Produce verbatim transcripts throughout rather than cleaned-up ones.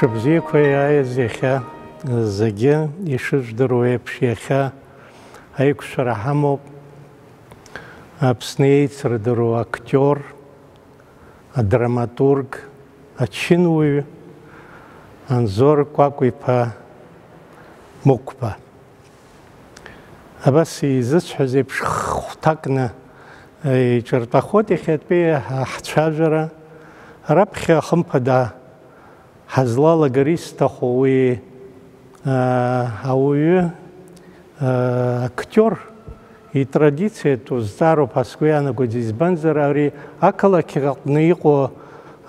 Бзиақәа иааиз иахьа зегьы ишыжәдыруа еиԥш, иахьа аиқәшәара ҳамоуп. Аԥсны еицырдыруа актиор, адраматург, ачынуаҩ Анзор Кәакәа-иԥа Мықәба. Абас изысҳәаз еиԥш, хәҭакны иҿыртәахоит иахьатәи ҳцәажәара. Раԥхьа, хымԥада, ҳазлалагар исҭаху уи, аа, ауаҩы, аа, актиор итрадициатә зҵаароуп ҳәа сгәы иаанагоит, избанзар, ари ақалақь аҟны иҟоу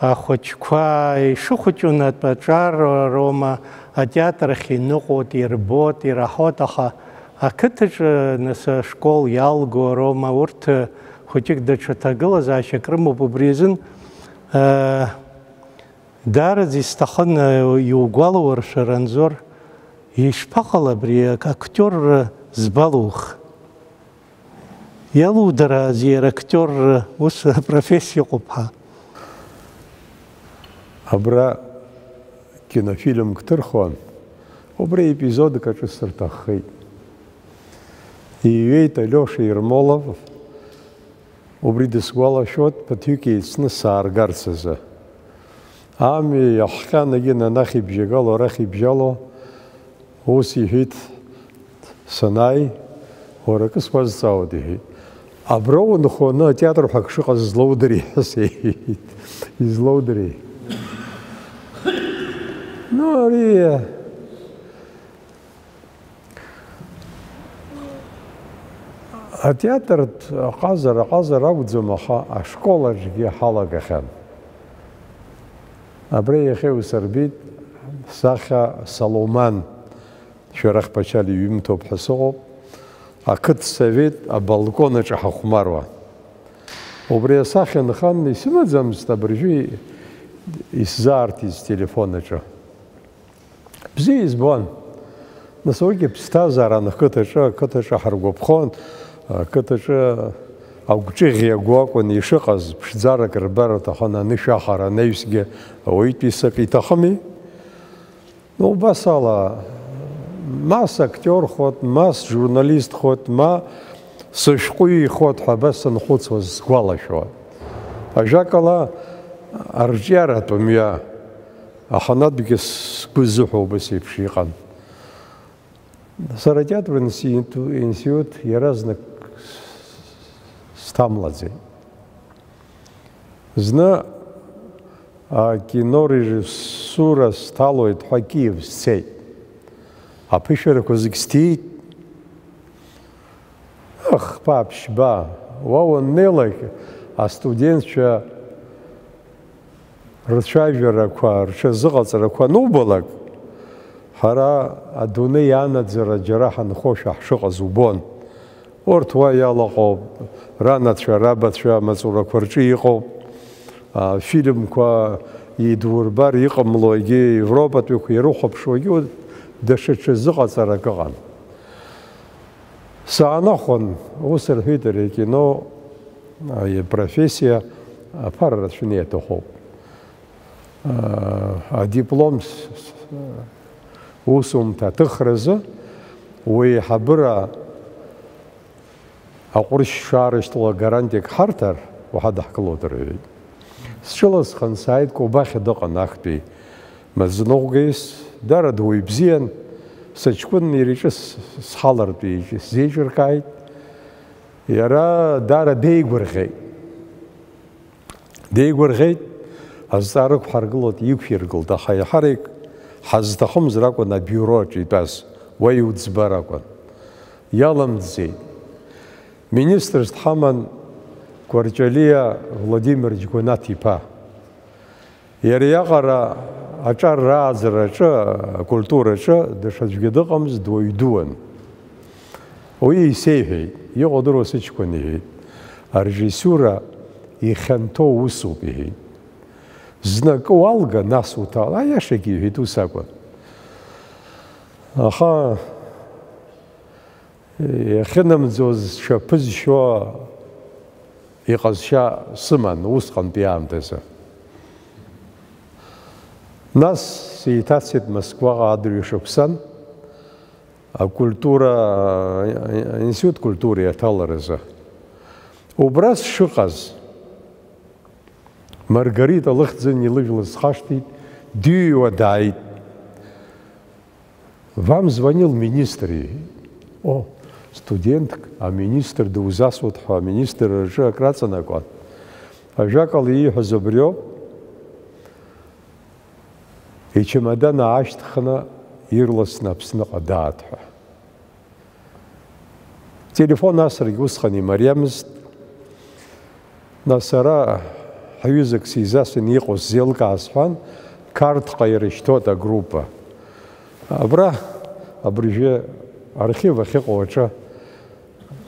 ахәыҷқәа ишыхәыҷу атәаҿароума, атеатр ахь иныҟәоит, ирбоит, ираҳоит, аха ақыҭаҿы, нас, ашкол иалгоу роума, урҭ хәыҷык даҽа ҭагылазаашьак рымоуп, убри азын, аа, Даараӡа исҭахын, э, иугәалауаршәар, Анзор, ишԥаҟала абри ак-, актиорра збалух? Иалудыраази иара актиорра ус апрофессиа ыҟоуп ҳәа? Абра кинофильмк ҭырхуан, убри епизодк аҿы сырҭаххеит. Иҩеит Алиоша Ермолов, Убри дысгәалашәоит, ԥыҭҩык еицны сааргарц азы. Амҩа иаҳҟьан, егьи анахь ибжьагало, арахь ибжьало, ус иҳәит, санааи, уара акы суазҵаауеит, иҳәит. Абра унхоны атеатр ҳәа ак шыҟаз злоудыри ҳәа сеиҳәеит. Излоудыри? Ну, ари, Атеатртә аҟазара, аҟазара акәӡам, аха ашкол аҿгьы ҳалагахьан. Абра иахьа иусырбеит, сахьа Соломан, Шәарах Пачалиа иҩымҭоуп ҳәа сыҟоуп, ақыҭсовет абалкон аҿы ҳахәмаруан. Убри асахьа нхан, исымаӡамызт абыржәы исзаарҭиз телефон аҿы. Бзиа избон. Нас уигьы ԥсҭазааран ақыҭаҿы, ақыҭаҿы ҳаргәаԥхон, ақыҭаҿы агәҿыӷь иаго акәын ишыҟаз, ԥшӡарак рбар аҭахын, анышә ахара анаҩсгьы ауаҩытәыҩсак иҭахыми. Ну, убас ала, ма сактиорхоит, ма сжурналистхоит, ма сышәҟәыҩҩхоит ҳәа абас санхәыцуаз сгәалашәоит. Ажәакала, арҿиаратә мҩа Аханатәгьы сгәы зыҳәо убас еиԥш иҟан. Сара атеатр институ-, институт иаразнак сҭамлаӡеит. Зны акинорежиссура сҭалоит ҳәа Киев сцеит. Аԥышәарақәа зегь сҭиит. Ах, ԥаԥшьба, уа уаннеилак, астудентцәа рцәажәарақәа, рҽазыҟаҵарақәа анубалак, ҳара адунеи анаӡара џьара ҳанхошәа ҳшыҟаз убон. Урҭ уа иалаҟоуп, ранацәа, рабацәа амаҵурақәа рҿы иҟоуп. Афильмқәа идурбар иҟамло, егьи европатәиқәа ирыхәаԥшуагьы даҽа ҽазыҟаҵарак ыҟан. Саанахәан, ус рҳәеит, ари акино, ари апрофессиа аԥара рацәаны иаҭахуп. Адиплом с-, с-, усумҭа аҭыхразы уеиҳабыра аҟәыршь шаарышьҭуа гарантиак ҳарҭар, уаҳа даҳгылоит рҳәеит. Сҽыласхан сааит, Кобахьа дыҟан актәи маӡаныҟәгаҩыс, дара дуаҩ бзиан, сыҷкәын иара иҿы с-, сҳалартә иҿы сзеиҿыркааит. Иара даара деигәырӷьеит. Деигәырӷьеит, азҵаара ықәҳаргылоит, иқәиргылт, аха иаҳарак ҳазҭахымзар акәын абиуро аҿы итәаз, уа иуӡбар акәын. Иаламӡеит. Министрс дҳаман Кәарҷалиа Владимир Џьгәанаҭ-иԥа. Иара иаҟара аҿар рааӡараҿы, акультураҿы даҽаӡәгьы дыҟамызт, дуаҩ дуан. Уи исеиҳәеит, иҟоу дыруа сыҷкәын, иҳәеит, арежиссура ихьанҭоу усуп, иҳәеит. Зны акы уалга, нас уҭал, аиашагьы иҳәеит, ус акәын. Аха иахьынамӡоз сҽаԥызшьо иҟазшьа сыман усҟантәи аамҭазы. Нас сеиҭацеит Москваҟа адырҩашықәсан, акультура, аинститут культура иаҭаларазы. Убра сшыҟаз, Маргарита лыхьӡын илыжәлаз схашҭит, дыҩуа дааит. Вам звонил министр, иҳәеит. О, студентк, аминистр дузасуеит ҳәа, аминистр рҿы акраҵанакуан. Ажәакала ииҳәаз убриоуп, ичамадан аашьҭхны ирласны Аԥсныҟа дааит ҳәа. Телефон асрагьы усҟан имариамызт. Нас ара ҳҩызак сизасны иҟоу сзеилкаа сҳәан, Қарҭҟа ирышьҭоит агруппа. Абра, абыржәы архив ахьыҟоу аҿы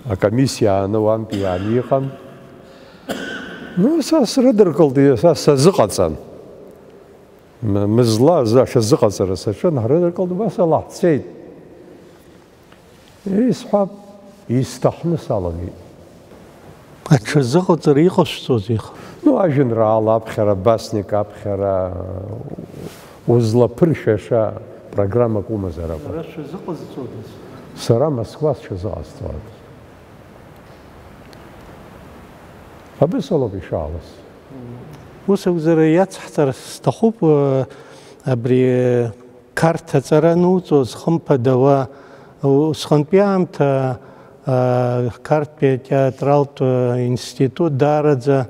акомиссиа ааны уантәи иааны иҟан. Ну, са срыдыркылт, са сазыҟаҵан. М-, мызла азы аҽазыҟаҵара саҿын, ҳрыдыркылт, убас ала ҳцеит. Исҳәап, исҭахны салагеит. Аҽазыҟаҵара иҟашәҵозеи? Ну, ажәеинраала аԥхьара, басник аԥхьара, узлаԥыршәаша программак умазар акәын. Ара шәазыҟазҵодаз? Сара Москва сҽазыҟасҵоит. Абысалоуп ишаалаз. Ус акәзар, иацҳҵар сҭахуп, э, абри Қарҭ аҵара ануҵоз, хымԥада, уа усҟантәи аамҭа, а, Қарҭтәи атеатралтә, а, институт даараӡа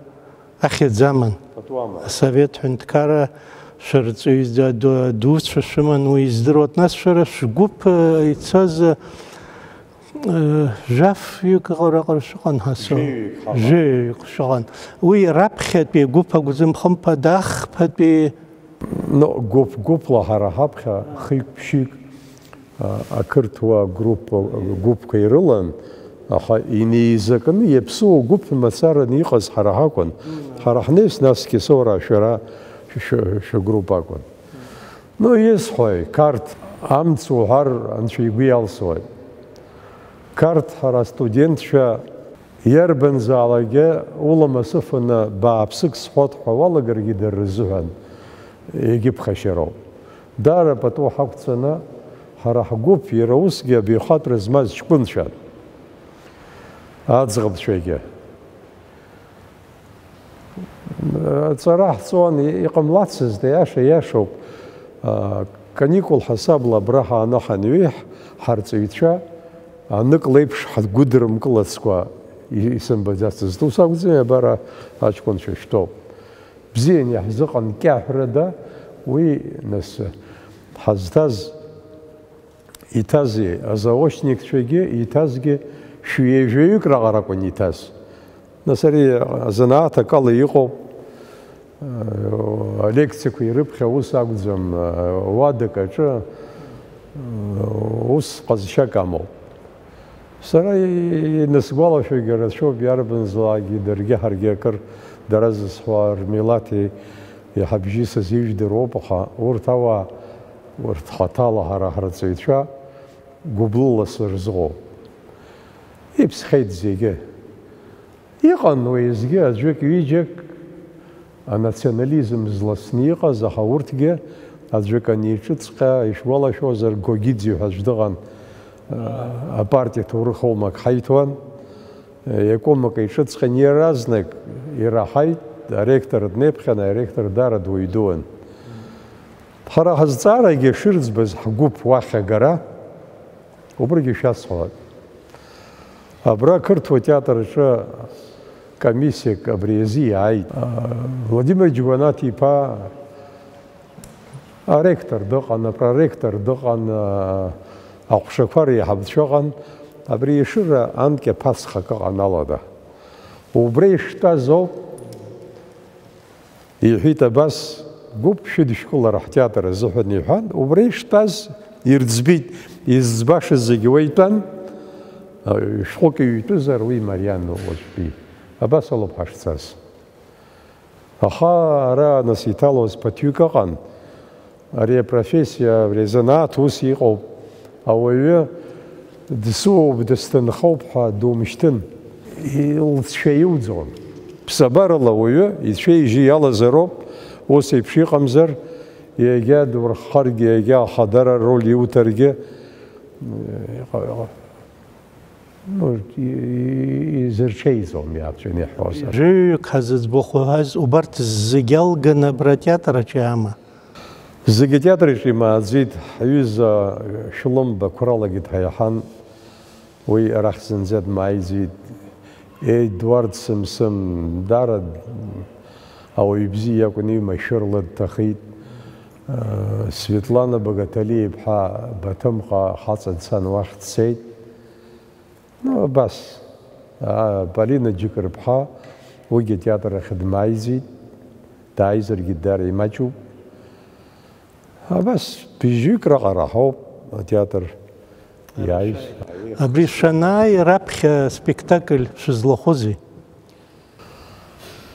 ахьӡ аман. Пату аман. Асовет ҳәынҭқарра шәарҵаҩ ду-, дуцәа шәыман, уи издыруан. Нас шәара шәгәыԥ, а, ицаз, а, жәаф-ҩык ыҟоуп араҟа шәыҟан ҳәа со-, Жәаҩык ҳаҟан. Жәаҩык шәыҟан. Уи раԥхьатәи гәыԥ акәӡам, хымԥада, ахԥатәи Ну, гәыԥ-гәыԥла ҳара ҳаԥхьа хҩык-ԥшьҩык, а, ақырҭуа группа, гәыԥқәа ирылан, аха инеизакны иаԥсуа гәыԥ мацараны иҟаз ҳара ҳакәын. Ҳара ҳнеис, насгьы соура шәара шә-, шәгрупп акәын. Ну, исҳәои, Қарҭ амц уҳәар, Анцәа игәы иалсуеит. Қарҭ ҳара астудентцәа Иарбанзаалакгьы уламыс ыфаны бааԥсык сҳәот ҳәа уалагаргьы дара рзыҳәан егьыԥхашьароуп. Даара пату ҳақәҵаны ҳара ҳгәыԥ иара усгьы абаҩхатәра змаз ҷкәынцәан. Аӡӷабцәагьы. Аҵара ҳҵон, иҟамлацызт, аиаша иашоуп. Каникул ҳасабла абра ҳааны ҳанҩеи, ҳарҵаҩцәа анык леиԥш ҳгәыдырымкылацкәа исымбаӡацызт. Ус акәӡами, абар аҷкәынцәа шәтәоуп. Бзиан иаҳзыҟан кьаҳәрада уи, нас, ҳазҭаз. Иҭази, азаочникцәагьы иҭазгьы шәҩеи-жәаҩык раҟара акәын иҭаз. Нас ари азанааҭ акала иҟоуп, алекциақәа ирыԥхьа ус акәӡам, уадак аҿы ус ҟазшьак амоуп. Сара инасгәалашәогьы рацәоуп, иарбанзаалакгьы даргьы ҳаргьы акыр дара зызҳәо рмилаҭи иаҳа бжьысыз ижәдыруоуп, аха урҭ ауаа Урҭ хаҭала ҳара ҳарҵаҩцәа гәыблыла сырзыҟоуп. Иԥсхеит зегьы. Иҟан уеизгьы аӡәык-ҩыџьак анационализм зласны иҟаз, аха урҭгьы аӡәык аниҿыҵҟьа, ишәгәалашәозар, Гогиӡе ҳәа аӡә дыҟан, апартиа ҭоурых оумак ҳаиҭуан. Иакәымак иҿыҵҟьан иаразнак ираҳаит, аректор днеиԥхьан, аректор даара дуаҩ дуан. Ҳара ҳазҵаарагьы шырӡбаз ҳгәыԥ уахь агара, убригьы шәасҳәалак. Абра ақырҭуа театр аҿы комиссиак абри азы иааит. Владимир Џьуанаҭ-иԥа Аректор дыҟан, апроректор дыҟан, аҟәшақәа реиҳабацәа ыҟан, абри Ешыра анкьа ԥацхак ыҟан алада. Убра иштәаз ауп, иҳәит, абас гәыԥ шәыдышәкылара ҳтеатр азыҳәан иҳәан, убра иштәаз ирӡбеит, изӡбаша зегьы уа итәан, шәҟәык иҩтәызар уи марианноуп уажәтәи. Абас ауп ҳашцаз. Аха ара, нас, иҭалоз ԥыҭҩык ыҟан. Ари апрофессиа, ари азанааҭ ус иҟоуп. Ауаҩы дсуоуп, дысҭынхоуп ҳәа думшьҭын. Лцәа иуӡом. Ԥсабарала ауаҩы ицәеи-ижьи иалазароуп, ус еиԥш иҟамзар, Егьа дурххаргьы, егьа ахадара роль иуҭаргьы, иҟа-, ну, и-, и-, изырҽеиӡом, иацәан иаҳҳәозар. Жәаҩык ҳазыӡбахә уҳәаз, убарҭ зегь алганы абра атеатр аҿы иаама? Зегь атеатр аҿы имааӡеит. Ҳҩыза Шәлымба Қәралагьы дҳаиҳан. Уи арахь зынӡа дмааиӡеит. Едуард Сымсым даара ауаҩ бзиа иакәын, имашәырла дҭахеит. Светлана Багаҭалиа-иԥҳа Баҭымҟа хаҵа дцан, уахь дцеит. Ну, абас, а, Полина Џьыкырԥҳа, уигьы атеатр ахь дмааиӡеит, дааизаргьы даара имаҷуп. Абас, быжьҩык раҟара ҳауп атеатр иааиз. Абри шәанааи, раԥхьа спектакль шәызлахәызи?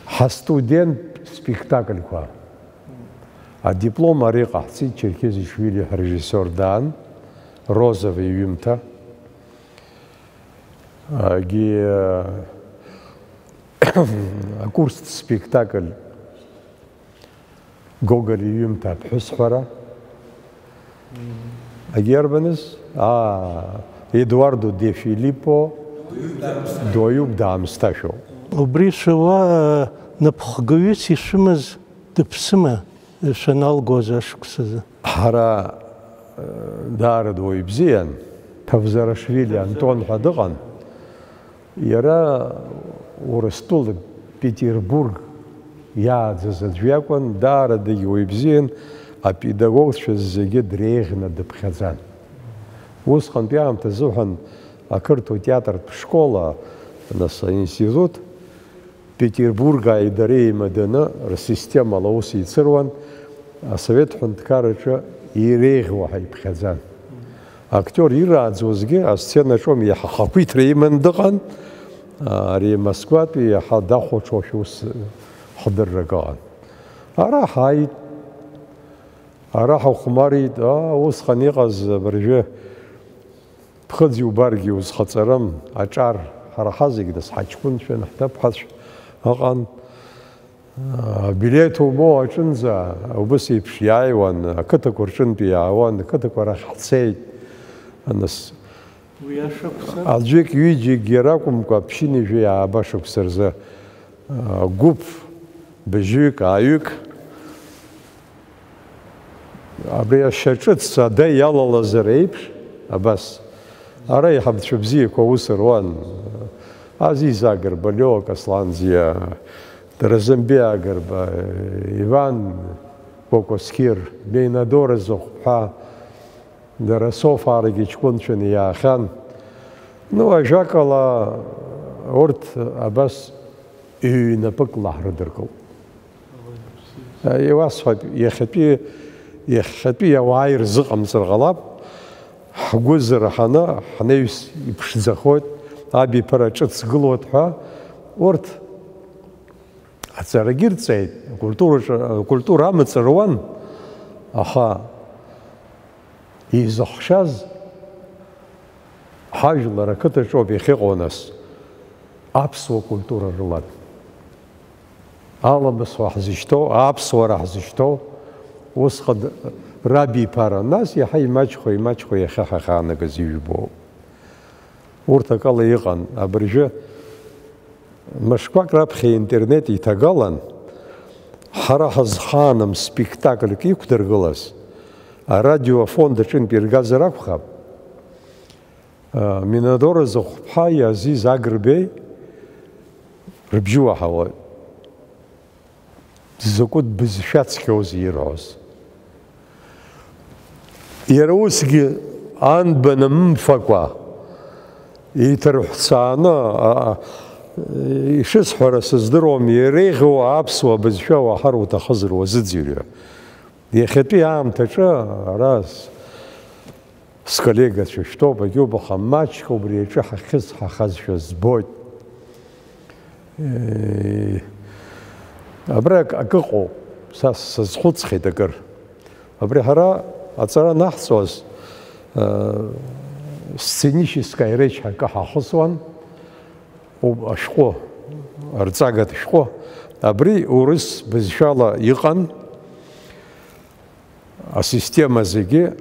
Ҳастудент спектакльқәа. Адиплом ари ҟаҳҵеит, Черкезишвили ҳрежиссиор даан, Розова иҩымҭа. Агьи, акурстә спектакль Гоголь иҩымҭа аԥҳәысҳәара. Агьи арбаныз? Аа, Едуардо де Филиппо, Дуаҩуп даамысҭашәоуп. Убри шәуа, напхгаҩыс ишәымаз дыԥсыма, шәаналгоз ашықәсазы? Ҳара, э, даара дуаҩ бзиан, Ҭавзарашвили Антон ҳәа дыҟан. Иара Урыстәыла Петербург иааӡаз аӡә иакәын, даарадагьы уаҩ бзиан, апедагогцәа зегьы дреиӷьны дыԥхьаӡан. Усҟантәи аамҭазыҳәан ақырҭуа театртә школа, нас аинститут, Петербургааи дареи еимаданы рсистемала аус еицыруан, асовет ҳәынҭқарраҿы иреиӷьу ҳәа иԥхьаӡан. Актиор ирааӡозгьы асценаҿы иаҳа ахақәиҭра иман дыҟан, ари Москватәи иаҳа дахәаҽуашәа ус хдыррак ыҟан. Ара ҳааит, ара ҳахәмарит, аа, усҟан иҟаз абыржәы ԥхыӡ иубаргьы узхаҵарым, аҿар, ҳара ҳазегь нас ҳаҷкәынцәан, ҳҭыԥҳацә ыҟан. Абилеҭ умоу аҿынӡа убыс еиԥш иааиуан, ақыҭақәа рҿынтә иаауан, ақыҭақәа рахь ҳцеит. Нас уи ашықәса? Аӡәык, ҩыџьакгьы ракәымкәа, ԥшьынҩажәи ааба шықәса рзы, а, гәыԥ, быжьҩык, ааҩык, абри ашьа ҿыц ада иалалазар еиԥш, абас, ара иҳамцәа бзиақәа аус руан. Азиз Агрба, Лео Касланӡиа, Разымбе Агрба, Иван Кәакәасқьыр, Беинадора Зыхәԥҳа, дара софарагьы ҷкәынцәаны иаахьан. Ну, ажәакала, урҭ абас ҩнапыкла ҳрыдыркылт. Иуасҳәап, иахьатәи, иахьатәи ауаа ирзыҟамҵар ҟалап, ҳгәы зырҳаны, ҳнаҩс иԥшӡахоит, абиԥара ҿыц гылоит ҳәа, урҭ аҵарагьы рҵеит, акультураҿы, акультура амаҵ руан, аха изыхшаз ҳажәлар ақыҭаҿоуп иахьыҟоу нас, аԥсуа культура рылан. Аламыс ҳәа ҳзышьҭоу, аԥсуара ҳзышьҭоу, усҟан рабиԥара, нас иаҳа имаҷхо, имаҷхо иахьа ҳахьаанагаз ижәбоуп. Урҭ акала иҟан, абыржәы мышқәак раԥхьа интернет иҭагалан, ҳара ҳазхааным спектакльк иқәдыргылаз, арадио афонд аҿынтә иргазар акәхап, Минадора Зыхәԥҳаи Азиз Агрбеи рыбжьы уаҳауан. Закәытә бызшәа цқьоузеи ирҳәоз. Иара усгьы анбан амымфакәа, иҭырҳәцааны, а, а, ишысҳәара сыздыруам, иреиӷьу аԥсуа бызшәа уаҳар уҭахызар уазыӡырҩы. Иахьатәи аамҭаҿы ара с-, сколлегацәа шәтәоуп, егьубаха маҷк убри аҿы ҳахьысҳахазшәа збоит. Э, абра ак-, акы ыҟоуп, са сазхәыцхьеит акыр. Абри ҳара аҵара анаҳҵоз, э, сценическая речь ҳәа акы ҳахысуан, уб-, ашәҟәы, арҵагатә шәҟәы. Абри урыс бызшәала иҟан. Асистема зегьы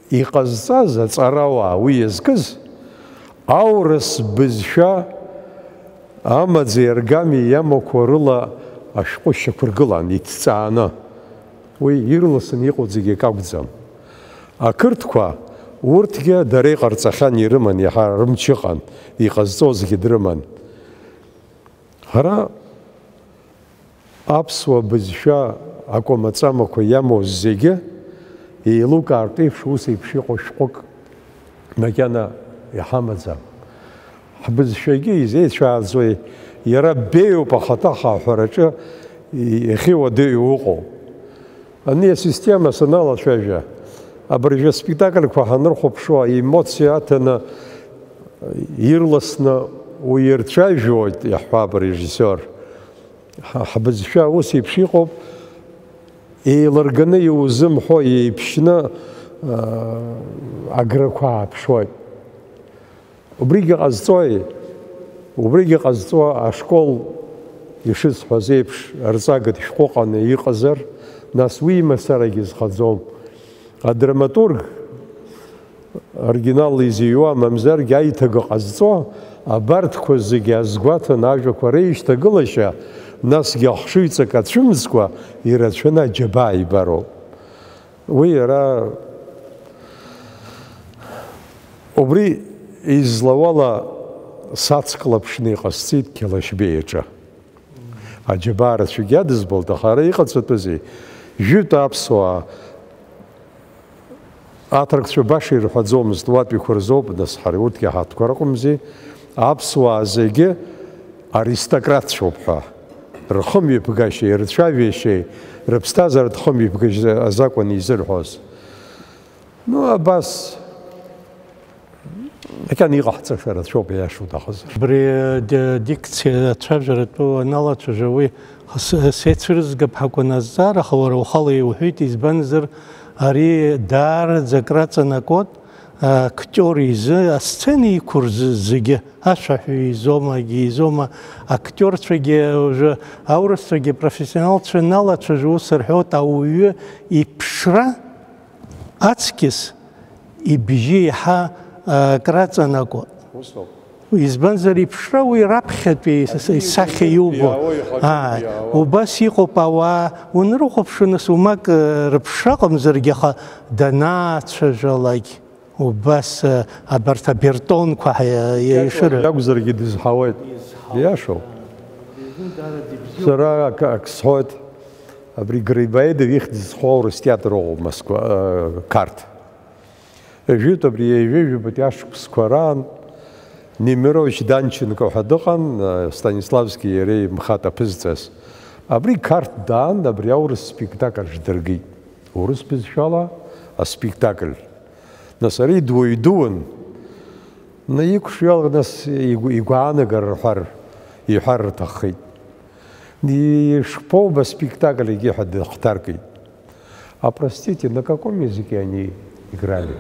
иҟазҵаз аҵарауаа уи иазкыз аурыс бызшәа амаӡеи аргами иамақәоу рыла ашәҟәы шьақәыргылан, иҭҵааны. Уи ирласны иҟоу зегьы акы акәӡам. Ақырҭқәа урҭгьы дара иҟарҵахьан, ирыман, иаҳа рымч ыҟан, иҟазҵозгьы дрыман. Ҳара аԥсуа бызшәа акәамаҵамақәа иамоз зегьы еилукаартә еиԥш ус еиԥш иҟоу шәҟәык макьана иҳамаӡам. Ҳбызшәагьы изеицәааӡои, иара беиоуп ахаҭа ҳаҳәараҿы иахьуадаҩу ыҟоу. Ани асистема саналацәажәа, абыржәы аспектакльқәа ҳанрыхәаԥшуа, аемоциа аҭаны, ирласны уирцәажәоит, иаҳҳәап, арежиссиор. Ҳа-, ҳбызшәа ус еиԥш иҟоуп, еилырганы иузымҳәо, еиԥшьны, аа, аграқәа ааԥшуеит. Убригьы ҟазҵои? Убригьы ҟазҵо ашкол, ишысҳәаз еиԥш, арҵагатә шәҟәы ҟаны иҟазар, нас уи имацарагьы зхаӡом. Адраматург оригиналла изыҩуа, мамзаргьы аиҭага ҟазҵо, абарҭқәа зегьы азгәаҭаны ажәақәа реишьҭагылашьа, насгьы ахшыҩҵак ацәымӡкәа ирацәаны аџьабаа ибароуп. Уи иара, убри излауала сацклаԥшны иҟасҵеит Қьалашьбеи аҿы. Аџьабаа рацәагьы адызбалт, аха ара иҟаҵатәызеи? Жәытә аԥсуаа, аҭырқәцәа баша ирҳәаӡомызт, уатәиқәа рзоуп, нас ҳара урҭгьы ҳаҭқәа ракәымзи, аԥсуаа зегьы аристократцәоуп ҳәа, рхымҩаԥгашьеи, рцәажәашьеи, рыԥсҭазааратә хымҩаԥгашьа азакәын изырҳәоз. Ну, абас, макьана иҟаҳҵаша рацәоуп, иашоу дахазар. Абри ди-, дикциа ацәажәаратәы аналацәажәо уи с-, сеицәырызгап ҳәа акәын азҵаара, аха уара ухала иуҳәеит, избанзар, ари даараӡа акраҵанакуеит, актиор изы, асцена иқәырз-, зегьы, ашәаҳәаҩ изоума, егьи изоума, актиорцәагьы, уажәы аурысцәагьы, профессионалцәа налацәажәо ус рҳәоит, ауаҩы иԥшра аҵкьыс ибжьы еиҳа, а, краҵанакуа. Ус ауп. Избанзар, иԥшра уи раԥхьатәи с-, с-, исахьа иубо. Иаауа ихатәы. Ааи, иаауа. Убас иҟоуп ауаа, унрыхәаԥшуа, нас, умак, э, рыԥшра ыҟамзаргьы, аха данаацәажәалак, убас, э, абарҭ абертонқәа ҳа-, иа-, иа-, ишырҳәо. Иакәзаргьы дызҳауеит. Изҳауеит. Иашоуп. Дара дибзиоуп. Сара ак-, ак сҳәоит. Абри Грибоедов ихьӡ зху аурыс театр ыҟоуп Москва, э, Қарҭ. Ижәытә абри ҩажәи жәабатәи ашықәсқәа раан Немирович Данченко ҳәа дыҟан, э, Станиславски иареи мхаҭа ԥызҵаз. Абри Қарҭ даан, абри аурыс спектакль ҿдыргеит. Урыс бызшәала аспектакль. Нас ари дуаҩ дуун. Наиқәшәалак нас игәы, игәаанагара рҳәар, иҳәар рҭаххеит. Ишԥоуба аспектакль егьи ҳәа дыхҭаркит. А простите, на каком языке они играли?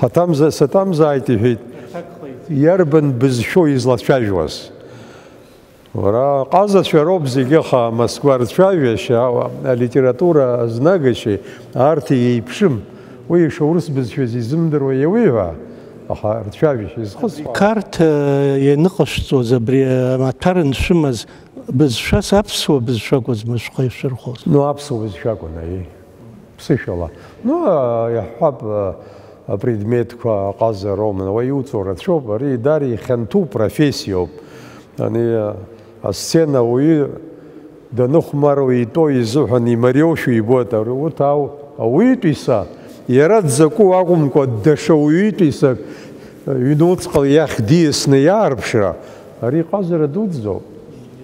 Ҳаҭамза-, саҭамзааит, иҳәеит, иарбан бызшәоу излацәажәуаз? Уара, ҟазацәа роуп зегьы, аха Москва рцәажәашьа, алитература азнагашьеи арҭ еиԥшым. Уи ишаурыс бызшәаз изымдыруа иауеиҳәа, аха рцәажәашьа изхысуа. Қарҭ, э, ианыҟашәҵоз абри, э, амаҭәар аншәымаз, бызшәас аԥсуа бызшәа акәызма шәхы ишәырхәоз? Ну, аԥсуа бызшәа акәын, аиеи. Ԥсышәала. Ну, а, иаҳҳәап, а, апредметқәа аҟазароума, уа иуҵоу рацәоуп, ари даара ихьанҭоу профессиоуп. Ани, а, асцена ауаҩы даныхәмаруа итәоу изыҳәан имариоушәа ибоит, ари урҭ ау-, ауаҩытәыҩса, иара дзакәу акәымкәа, даҽа уаҩытәыҩсак, а, ҩнуҵҟала иахь диасны иаарԥшра, ари ҟазара дуӡӡоуп.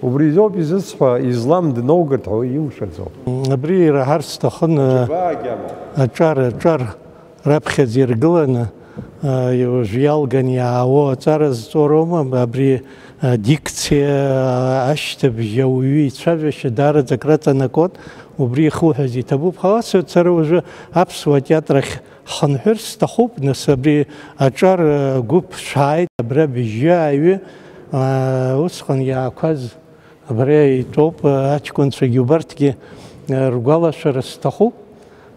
Убри изоуп изысҳәа, излам дноугарц ҳәа уи илшаӡом. Абри ираҳарц сҭахын, а, Џьабаагьама. Аҿар, аҿар раԥхьаӡа иргыланы, а, уажә иалган иаауа аҵара зҵоу роума, абри, а, дикциа, а, ашьҭыбжь, ауаҩы ицәажәашьа даараӡа акраҵанакуеит, убри ихуҳәаз иҭабуп. Ҳа, ас, сара уажәы аԥсуа театр ахь ҳхынҳәыр сҭахуп, нас, абри аҿар, а, гәыԥ шәааит, абра быжьҩы, аҩы, а, усҟан иаақәаз. Абри итәоуп, аҷкәынцәагьы убарҭгьы, ргәалашәара сҭахуп.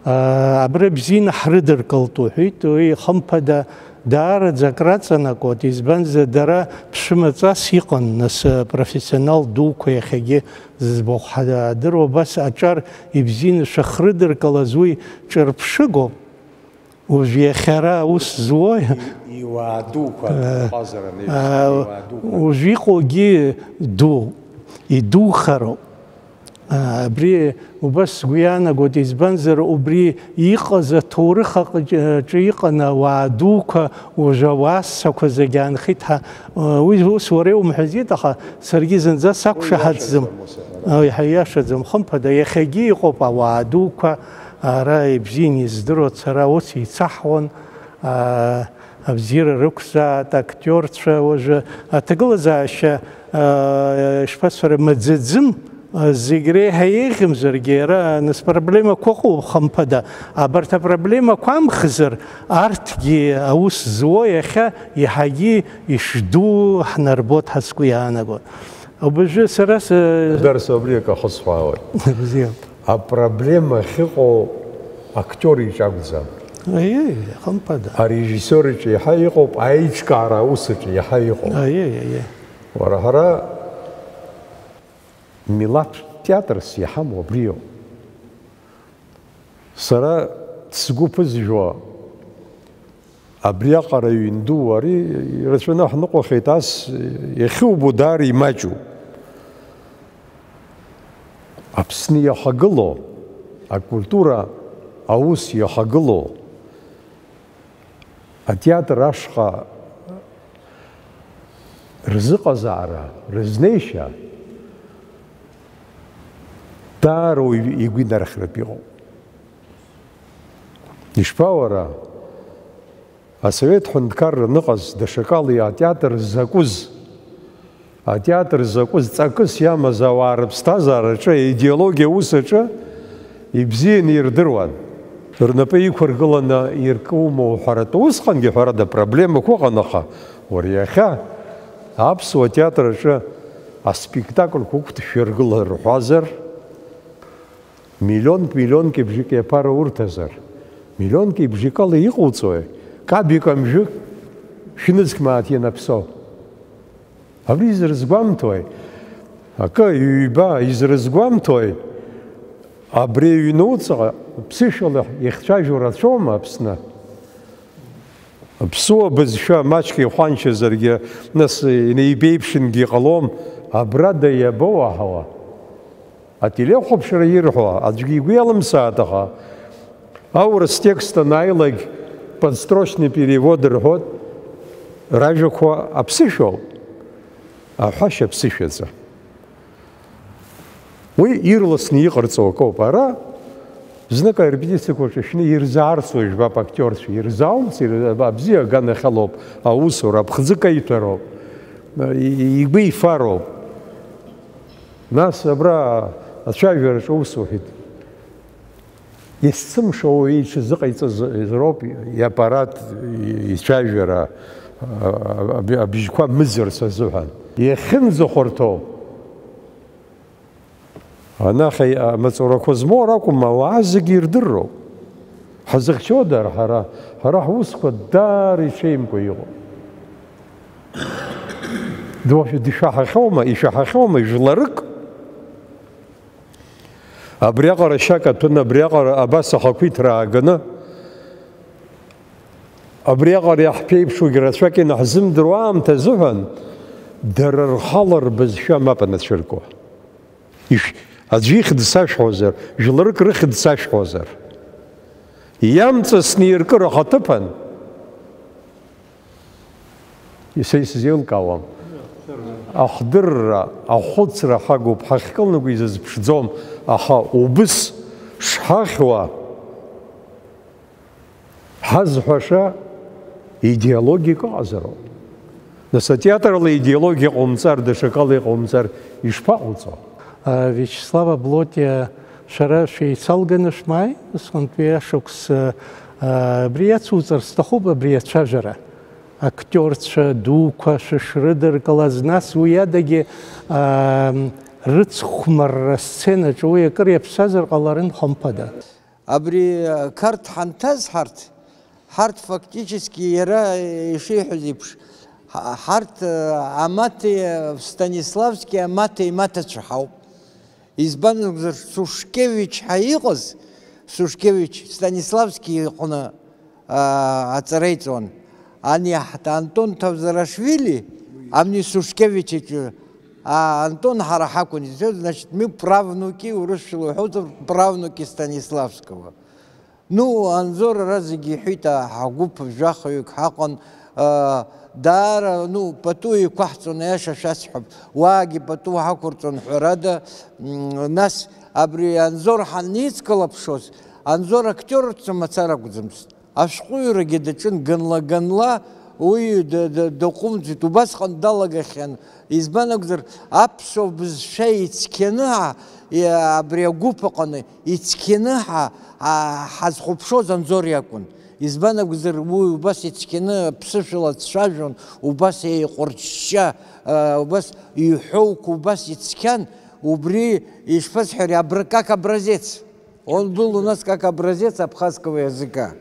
Абра бзианы ҳрыдыркылт, уҳәеит, уи хымԥада даараӡа акраҵанакуеит, избанзар, дара ԥшәымаҵас иҟан, нас, профессионал дуқәа иахьагьы зыӡбахә ҳадыруа, убас аҿар ибзианы шәахрыдыркылаз уи ҿырԥшыгоуп. Уажә иахьа ара аус зуои? И-, иуаа дуқәа, Э, ҟазара неиԥш, э, иуаа дуқәа. Уажә иҟоугьы ду, идухароуп. Э, абри убас сгәы иаанагоит, избанзар, убри иҟаз аҭоурых аҟ-, аҿы иҟан ауаа дуқәа, уажә ауаассақәа зегь аанхеит ҳәа, э, уи ус уара иумҳәаӡеит, аха саргьы зынӡа сақәшаҳаҭӡам. Уи иашаӡам, ус, ара. Ой, ҳәа иашаӡам, хымԥада, иахьагьы иҟоуп ауаа дуқәа, Ара ибзианы издыруа, сара ус еицаҳуан, аа, абзиара рықәзаат актиорцәа, уажәы аҭагылазаашьа, аа, ишԥасҳәара, маӡаӡым, зегь реиҳа еиӷьымзаргьы, ара нас проблемақәа ыҟоуп, хымԥада. Абарҭ апроблемақәа амхзар, арҭгьы аус зуа иахьа иаҳагьы ишдуу ҳнарбоит ҳәа сгәы иаанагоит. Абыржәы сара с-, Дарс, убри акы ахысҳәаауеит. Бзиа. Апроблема ахьыҟоу актиор иҿы акәӡам. Аиеи, хымԥада. Арежиссиор иҿы иаҳа иҟоуп, аиҿкаара аус аҿы иаҳа иҟоуп. Аиеи, аиеи. Уара, ҳара милаҭтә театрс иҳамоу абриоуп. Сара сгәы ԥызжәо, абриаҟара ҩын ду ари ирацәаны ҳныҟәахьеит, ас иахьубо даара имаҷуп. Аԥсны иахагылоу, акультура аус иахагылоу, атеатр ашҟа рзыҟазаара, рызнеишьа даара уаҩ игәы инархьратә иҟоуп. Ишԥа уара, асовет ҳәынҭқарра аныҟаз, даҽакала атеатр закәыз, атеатр закәыз ҵакыс иамаз ауаа рыԥсҭазаараҿы, аидеологиа аус аҿы ибзианы ирдыруан. Рнапы иқәыргыланы иркума уҳәаратәы, усҟангьы ҳәарада проблемақәа ыҟан, аха уара иахьа аԥсуа театр аҿы аспектакльқәа уқәдшәыргылар рҳәазар, миллионк, миллионки бжьыки аԥара урҭазар, миллионки бжьыкала иҟауҵои, кабик мжәык шәнызқь мааҭ ианаԥсо? Абри изрызгәамҭои? Акы, ҩба, изрызгәамҭои? Абри аҩнуҵҟа ԥсышәала ихцәажәо рацәоума Аԥсны? Аԥсуа бызшәа маҷк ихәанчазаргьы, нас инеибеиԥшынгьы ҟалом, абрада иабоуаҳауа? Ателехәаԥшра ирҳәо аӡәгьы игәы иалымсааит, аха аурыс текст анааилак, подстрочный перевод рҳәоит, ражәақәа аԥсышәоуп, аҳәашьа ԥсышәаӡам. Уи ирласны иҟарҵо акоуп. Ара знык арепетициақәа рҿы шәны ирзаарцои, жәбап, актиорцәа, ирзааумҵ, ир-, абзиа аганахьалоуп аусура, аԥхӡы каиҭәароуп, и-, игәы ифароуп. Нас абра ацәажәараҿы ус уҳәеит. Есымша уаҩы иҽазыҟаиҵаз роуп иаппарат ицәажәара, а, аб-, абжьқәа мыӡырц азыҳәан. Иахьынӡахәарҭоу, анахь амаҵурақәа змоу ракәым, ауаа зегьы ирдырроуп. Ҳазыхьчода ҳара? Ҳара ҳусқәа даара иҽеимкәа иҟоуп. Дышәаҳахьоума, ишәаҳахьоума жәларык? Абриаҟара шьак аҭәын, абриаҟара абас ахақәиҭра ааганы, абриаҟара иаҳԥеиԥшугьы рацәак инаҳзымдыруа аамҭа азыҳәан, дара рхала рбызшәа мап анацәыркуа. Иш-, аӡәы ихьӡ сашәҳәозар, жәларык рыхьӡ сашәҳәозар, иамҵасны иркыр ахаҭыԥан, Са исзеилкаауам. Ахдырра, ахәыцра ҳагуп, ҳахькылнаго изазԥшӡом, аха убыс шҳахьуа, ҳазҳәаша идеологиак ыҟазароуп. Нас атеатрала идеологиа ҟоумҵар, даҽакала иҟоумҵар, ишԥаҟауҵо? А, Виачеслав Аблотиа, шәара шәеицалганы шәмааи, усҟантәи ашықәс, а, абри иацуҵар сҭахуп абри ацәажәара. Актиорцәа дуқәа шәышрыдыркылаз, нас уи адагьы, аа, Рыцхәмарра асценаҿы уи акыр иаԥсазар ҟаларын, хымԥада. Абри, э, қарҭ ҳанҭаз ҳарҭ, ҳарҭ фактически иара ишиҳәаз еиԥш, ҳа-, ҳарҭ, э, амаҭеи, э, Станиславски амаҭеи имаҭацәа ҳауп. Избан акәзар, Сушкевич ҳәа иҟаз, Сушкевич Станиславски иҟны, аа, аҵара иҵон. Ани ҳт-, Антон Тавзарашвили, амни Сушкевич иҿы, аа, Антон ҳара ҳакәын изҳәоз, значит, мы правнуки, урысшәала уҳәозар, правнуки Станиславского. Ну, Анзор ара зегьы иҳәеит, аа, ҳгәыԥ жәахаҩык ҳаҟан, аа, даара, ну, пату еиқәаҳҵон, аиаша шәасҳәап, уаагьы пату ҳақәырҵон, ҳәарада, м, нас абри Анзор ҳаницкылаԥшуаз, Анзор актиорцәа мацара акәӡамызт. Ашәҟәыҩрагьы даҿын ганла-ганла, уи д-, д-, даҟәымҵит, убасҟан далагахьан. Избан акәзар, аԥсуа бызшәа ицқьаны, а, и-, абри агәыԥ аҟны ицқьаны ҳа-, а, ҳазхәаԥшуаз Анзор иакәын. Избан акәзар, уи убас ицқьаны аԥсышәала дцәажәон, убас еиҟәырҷҷа, а, убас иҳәоуқәа убас ицқьан, убри, ишԥасҳәари, абра-, как образец. Он был у нас как образец абхазского языка.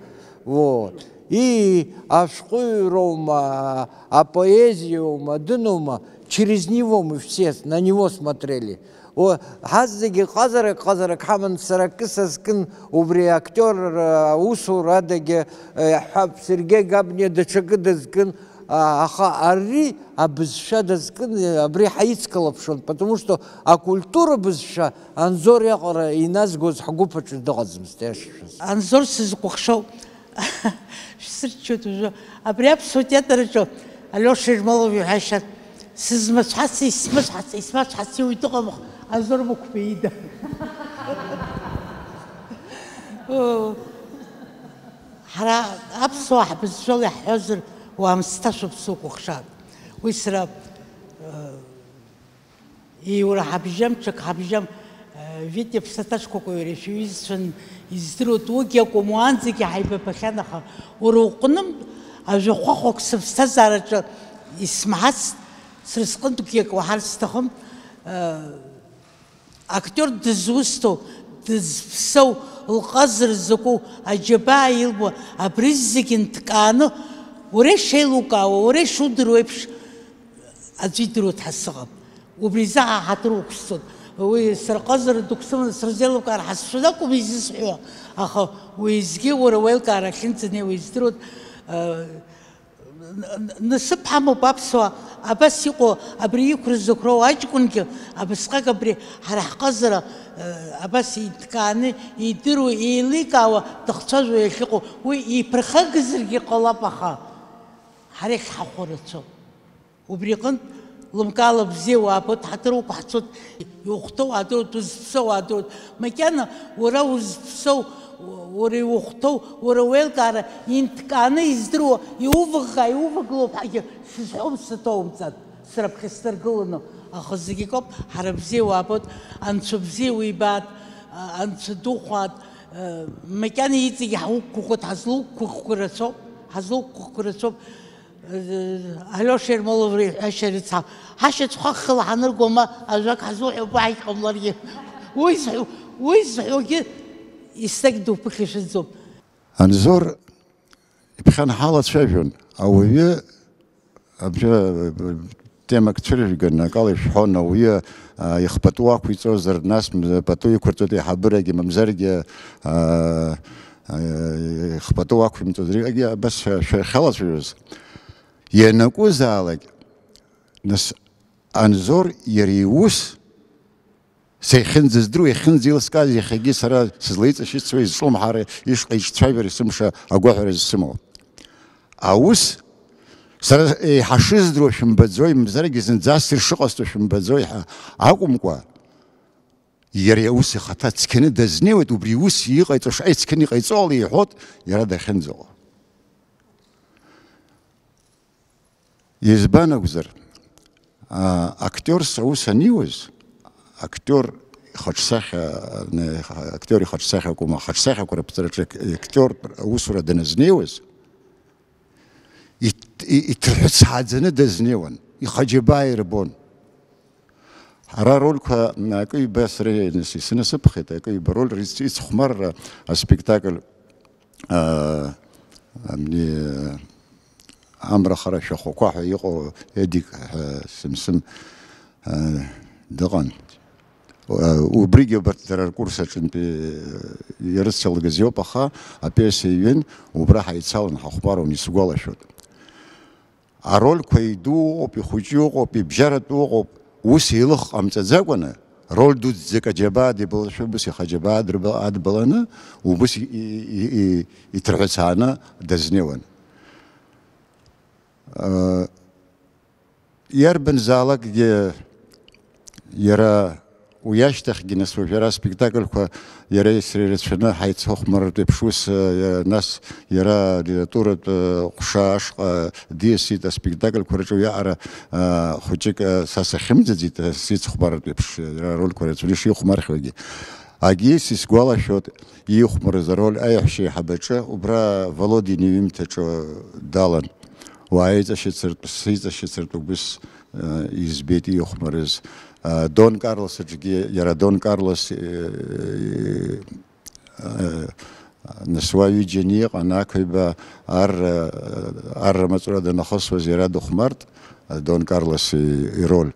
Вот. И ашәҟәыҩроума, апоезиоума, дыноума, через него мы все на него смотрели. О, ҳазегьы ҟазарак, ҟазарак ҳаман, сара акы сазкын, убри актиор, э, аусура адагьы, э, ҳәа, Сергеи Габниа даҽакы дазкын, а, аха ари абызшәа дазкын, э, абри ҳаицкылаԥшуан, потому что акультура бызшәа Анзор иаҟара иназгоз ҳгәыԥ аҿы дыҟаӡамызт, иашшәаз. Анзор сызкәыхшоу, шәсырччоит уажәы, абри аԥсуа театр аҿы Алиоша Ермолов иҳәашьа, сызмацәҳаци, исмацәҳаци, исмацәҳаци уаҩ дыҟам, Анзор Мықәба ида. Ҳара аԥсуаа ҳбызшәала иаҳҳәозар, уаамсҭашәа ԥсуа кәыхшаап. Уи сара, э, Иура ҳабжьам, ҽак ҳабжьам, э, Витиа ԥсаҭа шкәакәа иара ишәҩызцәан издыруа, уигьы акәым, уаанӡагьы ҳаибабахьан, аха уара уҟнытә ажәахәахәак сыԥсҭазаараҿы исмаҳацт, сара сҟынтәгьы акы уаҳар сҭахым, э, актиор дызусҭоу, дызԥсоу, лҟазара закәу, аџьабаа илбо, абри зегьы нҭкааны, уара ишеилукаауа, уара ишудыруа еиԥш, аӡәы идыруа дҳасыҟам. Убри изы ҳа ҳаҭыр уқәсҵоит. Уи сырҟазара дук сыманы сырзеилымкаар ҳәа сшәаны акәым изысҳәо, аха уеизгьы уара уеилкаара ахьынӡанеиуа издыруеит. Н-, н-, насыԥ ҳамоуп аԥсуаа, абас иҟоу, абри иқәра зықәроу аҷкәынгьы абасҟак абри ҳара ҳҟазара, э, абас иҭкааны идыруа, еиликаауа дыхцәажәо иахьыҟоу, уи иԥырхагазаргьы ҟалап, аха ҳара иахьҳахәо рацәоуп. Убри аҟынтә, лымкаала бзиа уаабоит, ҳаҭыр уқәаҳҵоит, иухәҭоу уаадыруеит, узԥсоу уаадыруеит. Макьана уара узԥсоу, уара иухәҭоу, уара уеилкаара инҭкааны издыруа, иувыӷӷаа, иувагылоуп ҳәагьы сызҳәом, саҭоумҵан, сара аԥхьа сдыргыланы. Аха зегь акоуп, ҳара бзиа уаабоит, анцәа бзиа уибаат, а-, анцәа духәаат, а, макьана иҵегь ҳуқәгәыӷуеит, ҳазлуқәгәыӷқәа рацәоуп, ҳазлуқәгәыӷқәа рацәоуп. Алиоша Ермолов иҳәашьа рыцҳа, ҳашьацәхәа хыла ҳанырго, ма ажәак ҳазуҳәо уаҳагь ҟамларгьы. Уи зҳәо, уи зҳәогьы еснагь дуԥыхьашәаӡом. Анзор иԥхьан ҳалацәажәон, ауаҩы абжьы темак цәыржәган, акала ишәҳәон, ауаҩы, а, ихпату ақәиҵозар, нас м-, пату иқәырҵоит аиҳабырагьы, мамзаргьы, а, а, ихпату ақәимҵозар, егьи абас шәа-, шәахьалацәажәоз. Ианакәызаалак, нас, Анзор иара иус, са иахьынӡаздыруа, иахьынӡеилыскааз, иахьагьы сара сызлаиҵашьыцуа, изҿлымҳара, ишҟа иҿцәажәара, есымша агәаҳәара зсымоу. Аус, сара еиҳа шыздыруа шәымбаӡои, мамзаргьы зынӡаск ишыҟасҵо шәымбаӡои ҳәа акәымкәа, иара иус ихаҭа цқьаны дазнеиуеит, убри ус иҟаиҵо шаҟа ицқьаны иҟаиҵо ала иҳәоит, иара дахьынӡаҟоу. Избан акәзар, а, актиорс аус аниуаз, актиор ихаҿсахьа, не, актиор ихаҿсахьа акәым, ахаҿсахьақәа раԥҵараҿы актиор аусура даназнеиуаз, ит-, и-, иҭырҳәыцааӡаны дазнеиуан, ихаџьабаа ирбон. Ара арольқәа акы-ҩба сара исынасыԥхеит, акы-ҩба роль рыц-, ицхәмарра аспектакль, аа, абни, амра хара шәахәақәа ҳәа иҟоу Едик ҳәа Сымсым, аа, дыҟан. Убригьы убарҭ дара ркурс аҿынтәи ирыцәалгаз иоуп, аха апиеса иҩын, убра ҳаицалан ҳахәмаруан, исгәалашәоит. Арольқәа идуу ыҟоуп, ихәыҷу ыҟоуп, ибжьаратәу ыҟоуп, ус еилых ҟамҵаӡакәаны, роль дуӡӡак аџьабаа дибалашәа, убыс ихы аџьабаа адырба-, адбаланы, убыс и-, и-, и-, и-, иҭырҳәацааны дазнеиуан. Э, иарбанзаалакгьы иара Уи ашьҭахьгьы, нас, уажәы ара аспектакльқәа иареи сареи ирацәаны ҳаицхыхәмарратә еиԥш ус, э, нас иара алитературатә, э, ҟәша ашҟа диасит, аспектакльқәа рҿы уиаҟара, э, хәыҷык, э, са сахьымӡаӡеит, э, сицхәмарратә еиԥш, э, иара арольқәа рацәаны ишихәмархьуагьы. Агьыс исгәалашәоит, иихәмарыз ароль аиаҳәшьа еиҳабаҿы, убра Володин иҩымҭаҿы далан. Уааиҵашьыцыртә, сиҵашьыцыртә убыс, э, избеит иихәмарыз. Э, Дон Карлос аҿгьы, иара Дон Карлос, э, э, нас уа ҩыџьа иҟан, ақәиба ар, э, арра маҵура данахысуаз иара дыхәмарт, э, Дон Карлос и-, ироль.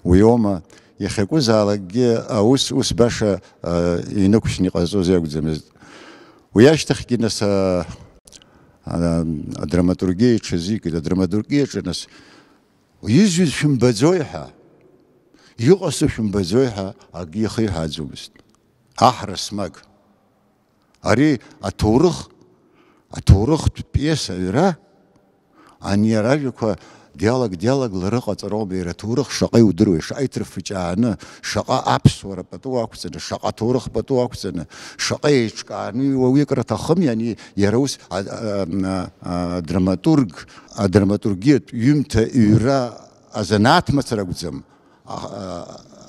Уиоума, иахьакәызаалакгьы аус ус баша, э, инықәшьны иҟазҵоз иакәӡамызт. Уи ашьҭахьгьы, нас, а, а, адраматургиа иҽазикит, адраматургиаҿы, нас, изҩыз шәымбаӡои ҳәа, иҟасҵо шәымбаӡои ҳәа акгьы ихиҳәааӡомызт. Аҳ Расмаг. Ари аҭоурых, аҭоурыхтә пиеса аҩра, ани ара ажәақәа диалог, диалогла рыҟаҵароума, иара аҭоурых шаҟа иудыруеи, шаҟа иҭырфыҷааны, шаҟа аԥсуара пату ақәҵаны, шаҟа аҭоурых пату ақәҵаны, шаҟа еиҿкааны иуа уи акыр аҭахыми, ани иара ус а, а, а, а, драматург, адраматургиатә ҩымҭа иҩра азанааҭ мацара акәӡам, а,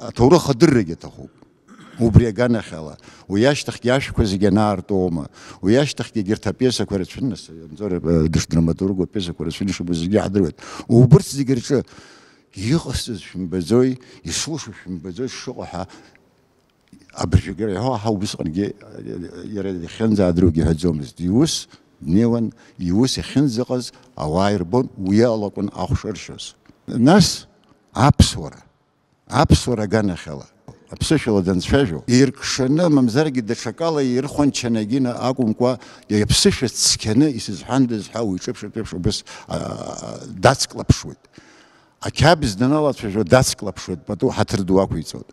а, аҭоурых адыррагьы аҭахуп. Убри аганахьала, уи ашьҭахьгьы ашәқәа зегьы анаартуоума, уи ашьҭахьгьы егьырҭ апиесақәа рацәаны, нас, Анзор, э, дышдраматургу апиесақәа рацәаны ишыбу зегьы иаҳдыруеит. Убырҭ зегьы рҿы иҟасҵаз шәымбаӡои, ишылшо шәымбаӡои шыҟоу ҳәа абыржәгара иҳәо, аҳа убысҟангьы, э, иара иахьынӡаадыруагьы иҳәаӡомызт. Иус днеиуан, иус иахьынӡаҟаз ауаа ирбон, уи алакәын ахә шыршьоз. Нас аԥсуара. Аԥсуара аганахьала, аԥсышәала данцәажәо, иркшаны, мамзаргьы даҽакала ирхәанчаны егьина акәымкәа, иаԥсышәа цқьаны исызҳәандаз ҳәа уи ҿыԥшатә еиԥш убыс, а, дацклаԥшуеит. Ақьабз даналацәажәо дацклаԥшуеит, пату ҳаҭыр ду ақәиҵоит.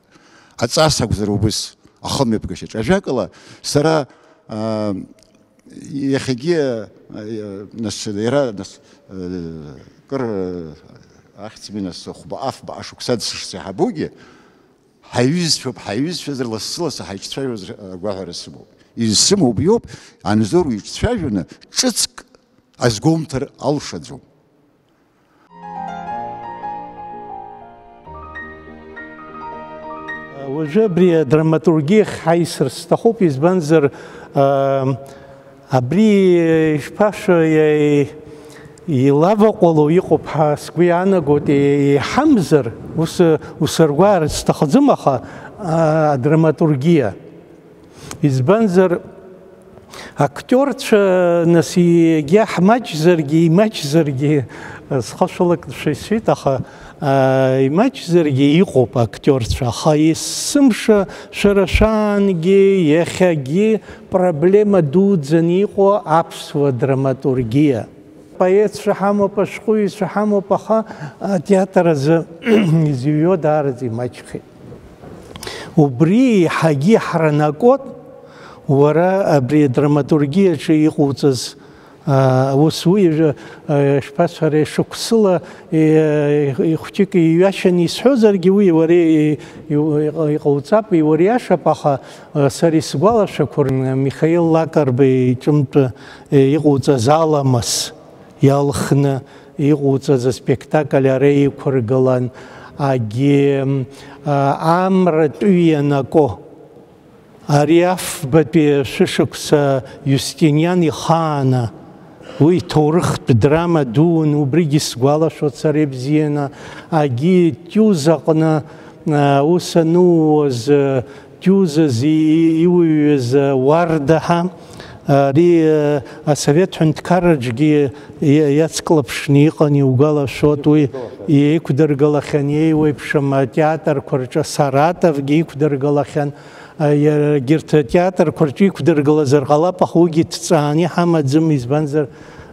Аҵас акәзар убыс, ахымҩаԥгашьаҿ. Ажәакала, сара, а, Иахьагьы, э, нас, иара, нас, э, кыр, э, ахьӡ-мина сыхәба, афба ашықәса дсышсаҳабугьы, ҳаиҩызцәоуп, ҳаиҩызцәазар лассы-лассы ҳаиҿцәажәоз агәаҳәара сымоуп. Изсымоу убриоуп, Анзор уиҿцәажәаны ҿыцк азгәоумҭар алшаӡом. Уажәы абри адраматургиахь ҳаисыр сҭахуп, избанзар, аа, абри, ишԥашәо, иа-, илаваҟәало иҟоуп ҳәа сгәы иаанагоит, е-, еиҳамзар, ус, усыргәаар сҭахӡам, аха, аа, адраматургиа. Избанзар, актиорцәа, нас, егьа ҳмаҷзаргьы, имаҷзаргьы, схашәалак шәа исҳәеит, аха, а, имаҷзаргьы иҟоуп актиорцәа, аха есымша шәара шәаангьы, иахьагьы проблема дуӡӡаны иҟоу аԥсуа драматургиа. Поетцәа ҳамоуп, ашәҟәыҩҩцәа ҳамоуп, аха атеатр азы изыҩуа даараӡа имаҷхеит. Убри еиҳагьы ҳранакот, уара абри адраматургиаҿы иҟоуҵаз, аа, ус уи, аа, шԥасҳәари, шықәсыла, е-, ихәҷык иҩашьаны исҳәозаргьы, уи уара и-, и-, иҟауҵап, иуариашап, аха, аа, сара исгәалашәақәарым, Михаил Лакарба иҿынтә, е, иҟауҵаз аламыс. Иалхны иҟауҵаз аспектакль ара иқәыргылан, агьи, а, амра тәы ианако, ари афбатәи шәышықәса Иустиниан ихааны, уи ҭоурыхтә драма дуун, убригьы сгәалашәоит сара ибзианы, агьи Тиуз аҟны Ус анууаз, Џьузас и-, и-, иуҩыз Уардаҳа, ари, асовет ҳәынҭқарраҿгьы иа-, иацклаԥшны иҟан, иугәалашәоит, уи иқәдыргылахьан, еиуеиԥшым атеатрқәа рҿы, Саратовгьы иқәдыргылахьан, а, иара егьырҭ атеатрқәа рҿы иқәдыргылазар ҟалап, аха уигьы ҭҵааны иҳамаӡам, избанзар,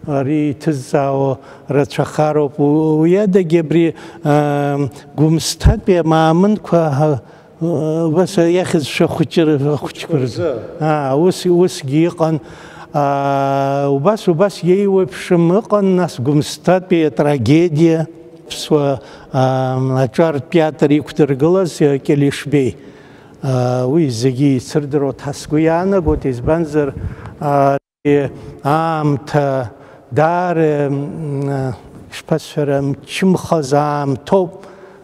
ари иҭызҵаауа рацәахароуп. У-, уи адагьы абри, а, Гәымсҭатәи амаамынқәа, а, убас иахьызшәа хәыҷы-, хәыҷқәа рзы. Аа, ус, усгьы иҟан. Аа, убас, убас иеиуеиԥшым ыҟан, нас, Гәымсҭатәи атрагедиа, ԥсуа, аа, аҿар театр иқәдыргылаз, а, Кьелешбеи. Аа, уи зегьы ицырдыруа ҭа сгәы иаанагоит, избанзар, аа, аамҭа даара, м, шԥасҳәара, мчымхаз аамҭоуп.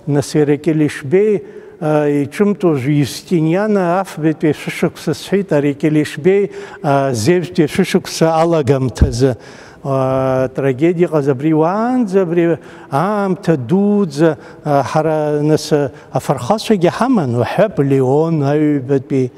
Нас иара Кьелешбеи, а, иҿымҭуаз Иустиниана афбатәи ашәышықәса сҳәеит, ари Кьелешбеи, а, зежәтәи ашәышықәса алагамҭазы, а, трагедиа иҟаз абри уаанӡа, абри аамҭа дуӡӡа, а, ҳара, нас, а, афырхацәагьы ҳаман, уҳәап, Леон аҩбатәи.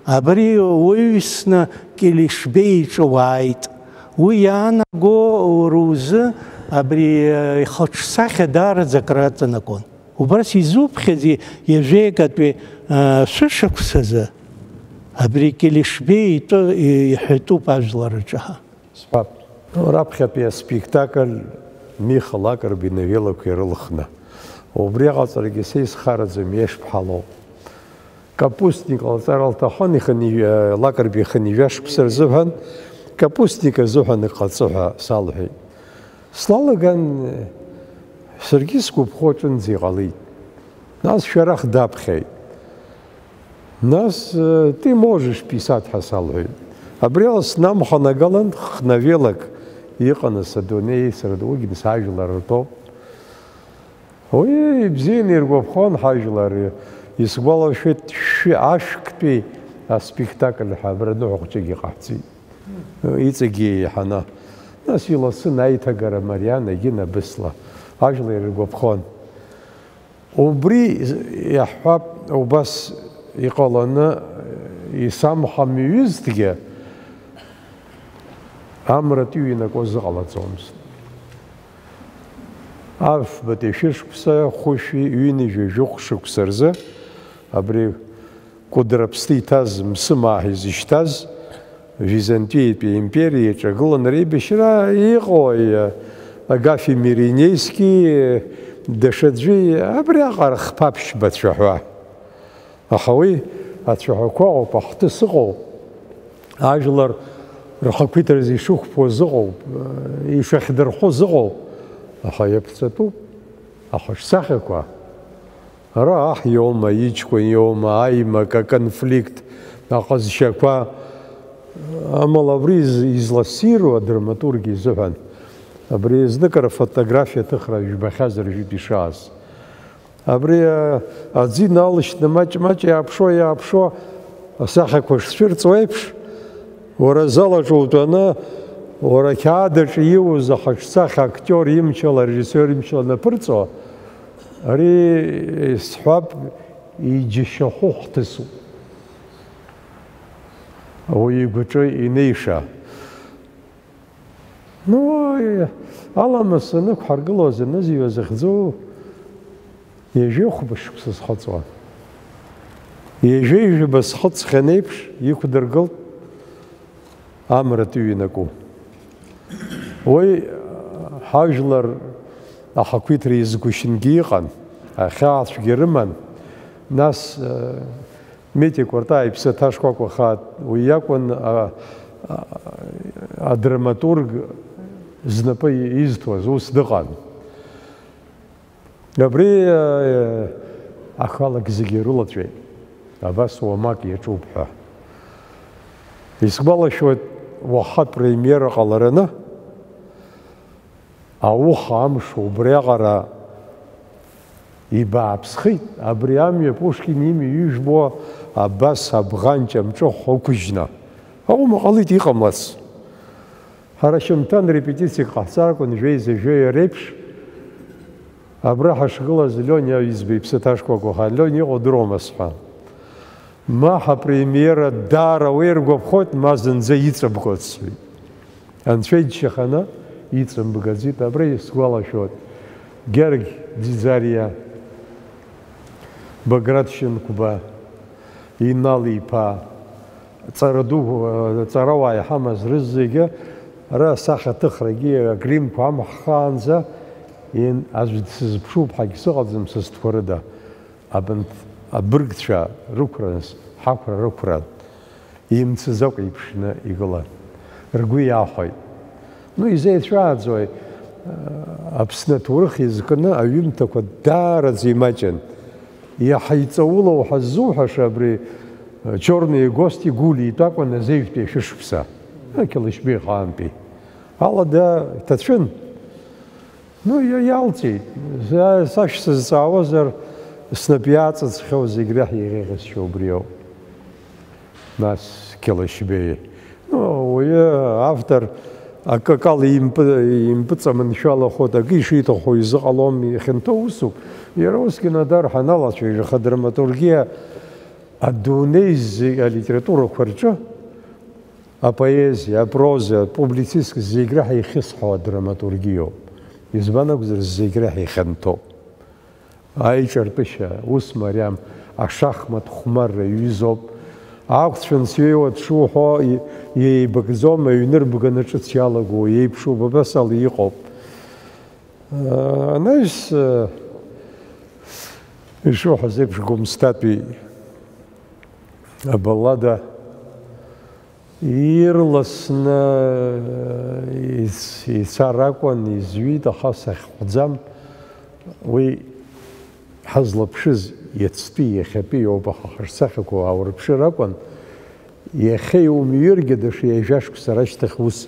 Абри уаҩсны Кьелешбеи иҿы уааит. Уи иаанаго уара узы абри, э, ихаҿсахьа даараӡа акраҵанакуан. Убас изуԥхьази ҩажәеикатәи, э, шәышықәсазы абри Кьелешбеи итәы, э, иҳәатәуп ажәлар рҿы ҳа. Сҳәап, раԥхьатәи аспектакль Миха Лакрба иновеллақәа ирылхны. Убри аҟаҵарагьы са исхараӡам, иашԥҳалоу. Капустник ҟалҵар лҭахын, ихынҩ-, Лакрба ихынҩажәа шықәса рзыҳәан, капустник азыҳәан иҟаҵы ҳәа салҳәеит. Слалаган, саргьы сгәаԥхо аҿынӡа иҟалеит. Нас шәарах даԥхьеит. Нас, э, ты можешь писать ҳәа салҳәеит. Абриала снамханагалан хновелак иҟан ас адунеи сара, уигьы сажәлар ртәоуп. Уи ибзианы иргәаԥхон ҳажәлар, исгәалашәеит шәи-, ашәктәи аспектакль ҳәа абра ныҳәа хәҷык иҟаҳҵеит. Иҵегьы еиҳаны. Нас иласын аиҭагара Марианагьы Набысла. Ажәлар иргәаԥхон. Убри иаҳҳәап, убас иҟаланы исамҳамҩызҭгьы, амратәи иҩнаго зыҟалаӡомызт. Афбатәи шәышықәса, хәышәи ҩынҩажәи жәохә шықәса рзы абри Кәыдры Аԥсны иҭаз, Мсымаа ҳәа изышьҭаз, Византиатәи аимпериа иаҿагылан реибашьра иҟои, Агафи Миринески, даҽаӡәи, абриаҟара хԥа-ԥшьба цәаҳәа. Аха уи ацәаҳәақәа ыҟоуп, ахҭыс ыҟоуп, ажәлар рхақәиҭразы ишықәԥоз ыҟоуп, ишахьдырхәоз ыҟоуп, аха иаԥҵатәуп ахаҿсахьақәа. Ара аҳ иоума, иҷкәын иоума, аимак, аконфликт, аҟазшьақәа, амала абри из-, излассиру адраматург изыҳәан, абри зныкыр афотографиа аҭыхра жәбахьазар жәытә ишааз. Абри, а, аӡы иналышьҭны маҷ-маҷ иааԥшуа, иааԥшуа, асахьақәа шцәырҵуа еиԥш, уара азал аҿы утәаны, уара ақьаад аҿы иуз ахаҿсахьа актиор имчала, арежиссиор имчала анаԥырҵо, ари, сҳәап, иџьашьахәы хҭысуп. Ауаҩы игәаҿы инеиша. Ну, аламыс анықәҳаргылоз, анызҩуа захьӡу, ҩажәи хәба шықәса схыҵуан. Ҩажәи жәаба схыҵхьан еиԥш, иқәдыргылт амратәи иҩнаку. Уи ҳажәлар ахақәиҭра иазгәышьнгьы иҟан, ахьаацәгьа рыман, нас, Митиа Кәарта иԥсы аҭашкәакәахааит, уи иакәын, а, а, адраматург знапы изҭоз, ус дыҟан. Абри, а, ақалақь зегьы ирылаҵәеит, абас уамак иаҿуп ҳәа. Исгәалашәоит, уаха премиера ҟалараны, ауха амш убриаҟара ибааԥсхеит, абри амҩа Пушкин имҩа ижәбо абас абӷанҷ амҿыхә ықәыжьны. Аума ҟалеит иҟамлац. Ҳара шьымҭан репетициак ҟаҳҵар акәын, жәеиза-жәеи реиԥш, Абра ҳашгылаз Лиониа избеит, иԥсы ҭашкәакәаха, Лиониа иҟоу дыруама сҳәан. Ма ҳапремиера даара уеиргәаԥхоит, ма зынӡа иҵабгоит сҳәеит. Анцәа иџьшьаханы иҵымбгаӡеит, абра исгәалашәоит. Гьаргь Ӡиӡариа, Баграт Шьынқәба, Инал иԥа, ҵара ду, ҵарауаа иҳамаз рызегьы, ара асахьаҭыхрагьы агримқәа амҳхаанӡа, ин-, аӡә дсызԥшуп ҳәагь сыҟаӡам, сыстқәа рыда, абанҭ абыргцәа рықәра, ҳақәра рықәра, имцыз акәа иԥшны игылан, ргәы иахәеит. Ну, изеицәааӡои, Аԥсны аҭоурых изкны аҩымҭақәа даараӡа имаҷын. Иаҳа иҵаулоу ҳаззуҳәаша абри, Чёрные гости, Гулиа итәакәын азеижәтәи ашәышықәса, Қьалышьбеи ихаантәи. Алада иҭацәын. Ну, иа-, иалҵит. Са, сашә сызҵаауазар, снапы иаҵыҵхьоу зегь реиҳа иӷьӷьасшьо убриоуп. Нас Қьалышьбеи. Ну, уаҩы автор акакала импы-, импыҵаманшәалахоит, акы ишиҭаху изыҟалом, ихьанҭоу усуп. Иара усгьы Нодар ҳаналацәажәаха, драматургиа адунеи зегь алитературақәа рҿы апоезиа, апроза, апублицистика зегь реиҳа ихьысҳауа адраматургиоуп. Избан акәзар, зегь реиҳа ихьанҭоуп. Аиҿартәышьа ус мариам, ашахмат хәмарра иҩызоуп. Ақәцәанс иҩеиуа дшуҳәо, и-, иеибакӡом, аҩны рбганы ҿыц иалаго еиԥшуп, абас ала иҟоуп. Анаҩс, ишуҳәаз еиԥш, Гәымсҭатәи абаллада ирласны иц-, ицар акәын, изҩит, аха сахьхәӡам, уи ҳазлаԥшыз иацтәи, иахьатәи иоуп, аха ҳарсахьақәа уаарԥшыр акәын, иахьа иумҩыргьы, даҽа ҩажәа шықәса рашьҭахь ус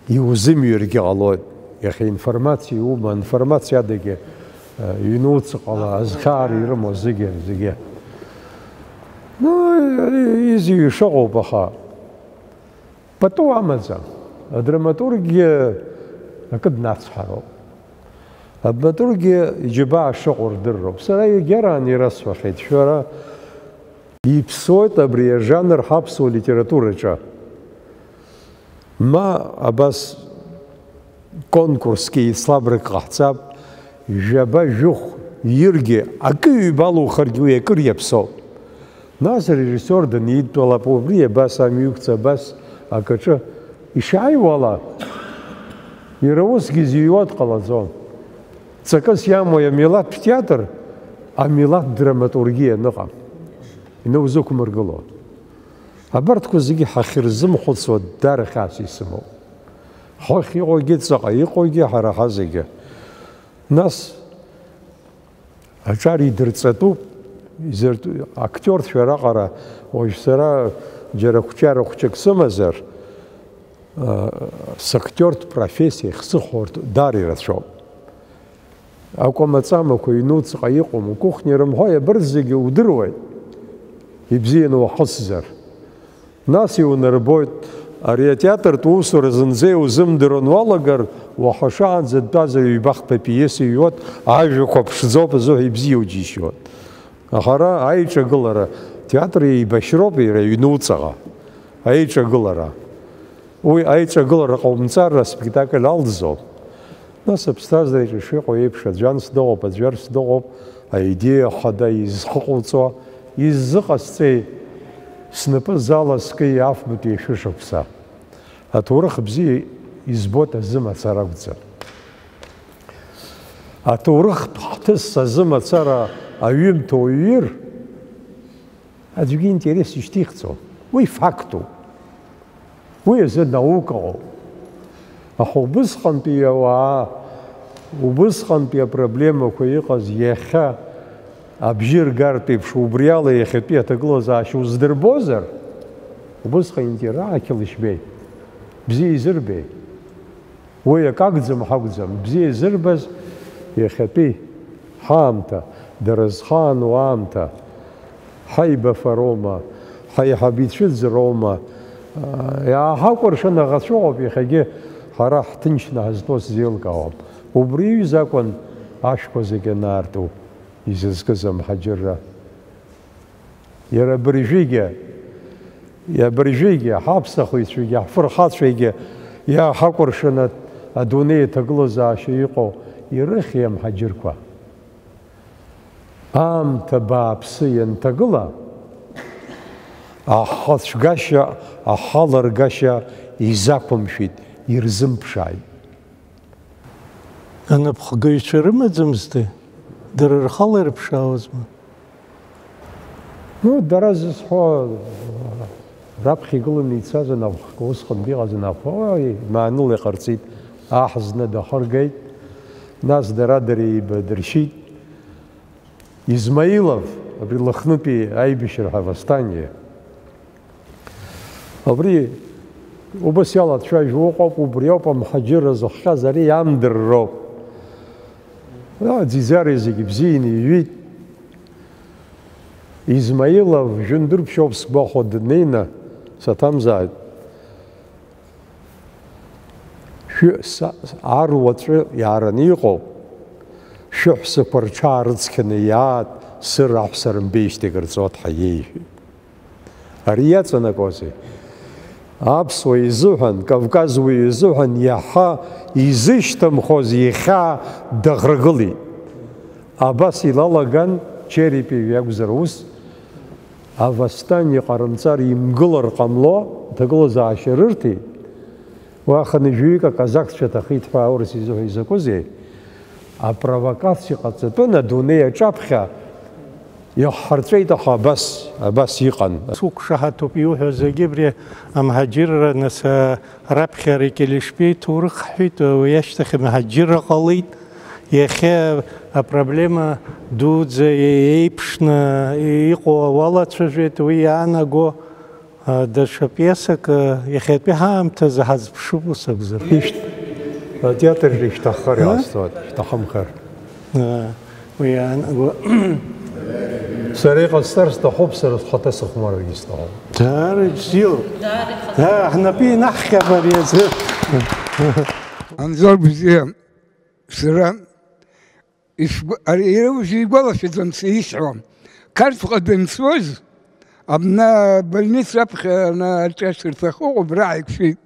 иузымҩыргьы ҟалоит. Иахьа информациа иума, информациа адагьы, э, ҩнуҵаҟала азхьаара ирымоу зегьы, зегьы. Ну, изҩыша ыҟоуп, аха пату амаӡам. Адраматургиа акы днацҳароуп. Адраматургиа иџьабаа шыҟоу рдырроуп. Сара егьараан ирасҳәахьеит, шәара иԥсуеит абри ажанр ҳаԥсуа литератураҿы. Ма абас конкурсгьы еицлабрак ҟаҳҵап, жәаба, жәохә, иргьы, акы ҩба лухаргьы уи акыр иаԥсоуп. Нас арежиссиор данидтәалап, убри абас амҩықәҵа, абас акаҿы ишааиуала, иара усгьы зыҩуа дҟалаӡом. Ҵакыс иамои амилаҭтә театр, амилаҭтә драматургиа аныҟам, инаузықәмыргыло. Абарҭқәа зегьы ҳахьырзымхәыцуа даара хьаас исымоуп. Ҳахь иҟоугьы, ҵаҟа иҟоугьы, ҳара ҳазегьы. Нас аҿар идырҵатәуп, изыртә-, актиорцәа раҟара, уажә сара џьара хәҷара хәҷык сымазар, а, сактиортә профессиа ихсыхәартә даара ирацәоуп. Акәамаҵамақәа инуцҟа иҟоума, укухни рымҳәои, абырҭ зегьы удыруеит, ибзианы уахысзар. Нас иунарбоит, ари атеатртә усура зынӡа иузымдыруан уалагар, уаха шаанӡа дтәазар ҩба-хԥа пиеса иҩуеит, ажәақәа ԥшӡоуп азыҳәа ибзиа уџьишьоит. Аха ара аиҿагылара, театр еибашьроуп иара иҩнуҵаҟа, аиҿагылара. Уи аиҿагылара ҟаумҵар, аспектакль алҵӡом. Нас аԥсҭазаараҿы ишыҟоу еиԥш, аӡәанс дыҟоуп, аӡәарс дыҟоуп, аидеиа хада изхыҟоуҵо, иззыҟасҵеи снапы залазки афбатәи ашәышықәса? Аҭоурых бзиа избоит азы мацара акәӡам. Аҭоурых ҳҭыс азы мацара аҩымҭа уҩыр, аӡәгьы интерес ишьҭихӡом. Уи фактуп. Уи азы наукаҟоуп. Аха убысҟантәи ауаа, убысҟантәи апроблемақәа иҟаз иахьа абжьы ргартә еиԥш, убри ала иахьатәи аҭагылазаашьа уздырбозар, убысҟан интерес, аа, Қьалышьбеи, бзиа изырбеи? Уи акы акәӡам, ҳакәӡам, бзиа изырбаз иахьатәи ҳаамҭа, дара зхаану аамҭа, ҳаибафароума, ҳаиҳаб ицәыӡроума, иааҳакәыршан аӷацәа ыҟоуп, иахьагьы ҳара ҳҭынчны ҳазтәоу сзеилкаауам. Убри иҩыз акәын Ашәқәа зегьы анаарту изызкыз амҳаџьырра. Иара абыржәгьы, абыржәгьы, ҳаԥсахыҩцәагьы, ҳфырхацәагьы иаҳакәыршаны адунеи аҭагылазаашьа иҟоу ирыхьи амҳаџьырқәа? Аамҭа бааԥсы ианҭагыла, ахацәгашьа, ахаларгашьа изақәымшәеит, ирзымԥшааит. Анапхгаҩцәа рымаӡамызти? Дара рхала ирыԥшаауазма? Ну, дара зысҳәо, раԥхьа игыланы ицаз анапхга усҟантәи иҟаз анапхга, ой, маанала иҟарҵеит, аҳ зны дахыргеит, нас дара дара еибадыршьит. Измаилов, абри Лыхнытәи аибашьра ҳәа восстание. Абри убас иалацәажәо ыҟоуп, убри ауп амҳаџьырра зыхҟьаз, ари иамдырроуп. Аӡиӡареи зегьы бзианы иҩит. Измаилов жәындырԥшьоуп сгәахәуа днеины саҭамзааит. Шәы-, са-, ар уаҵәы иаараны иҟоуп, шәыҳәсақәа рҽаарыцқьаны иаат, сыр аҳәса рымбеижьҭеи акыр ҵуа дҳаиеи, иҳәеит. Ари иаҵанакуазеи? Аԥсуа изыҳәан, Кавказ уаҩы изыҳәан иаҳа изышьҭымхуаз ихьаа даӷрагылеит. Абас илалаган Черепев иакәзар ус, Авостани ҟарымҵар имгылар ҟамло, аҭагылазаашьа рырҭеит. Уаха нажәҩык аказакцәа аҭахеит ҳәа аурыс изыҳәа изакәызеи? Апровокациа ҟаҵатәын адунеи аҿаԥхьа иаҳҳарҵәеит, аха абас, абас иҟан. Суқәшаҳаҭуп иуҳәо зегьы, абри амҳаџьырра, нас, а, раԥхьа ари Кьелешбеи иҭоурых ҳҳәеит, уи ашьҭахь амҳаџьырра ҟалеит. Иахьа апроблема дуӡӡа еиԥшны иҟоу уалацәажәеит, уи иаанаго, а, даҽа пиесак, а, иахьатәи ҳаамҭазы ҳазԥшуп, ус акәзар. Ишәҭ-, атеатргьы шәҭаххар, а? Иҟасҵоит, шәҭахымхар. А, уи иаанаго. Сара иҟасҵар сҭахуп, сара схаҭа сыхәмаррагьы сҭахуп. Даара ибзиоуп. Даара ихаҭа. Да, ҳнапы инаҳҟьап ари азы. Анзор бзиа. Сара исгәа-, ари иара узигәалашәаӡом сисҳәо. Қарҭҟа данцоз, абна абольница аԥхьа ана аҿаԥхьа сырҭахо убра ааиқәшәеит.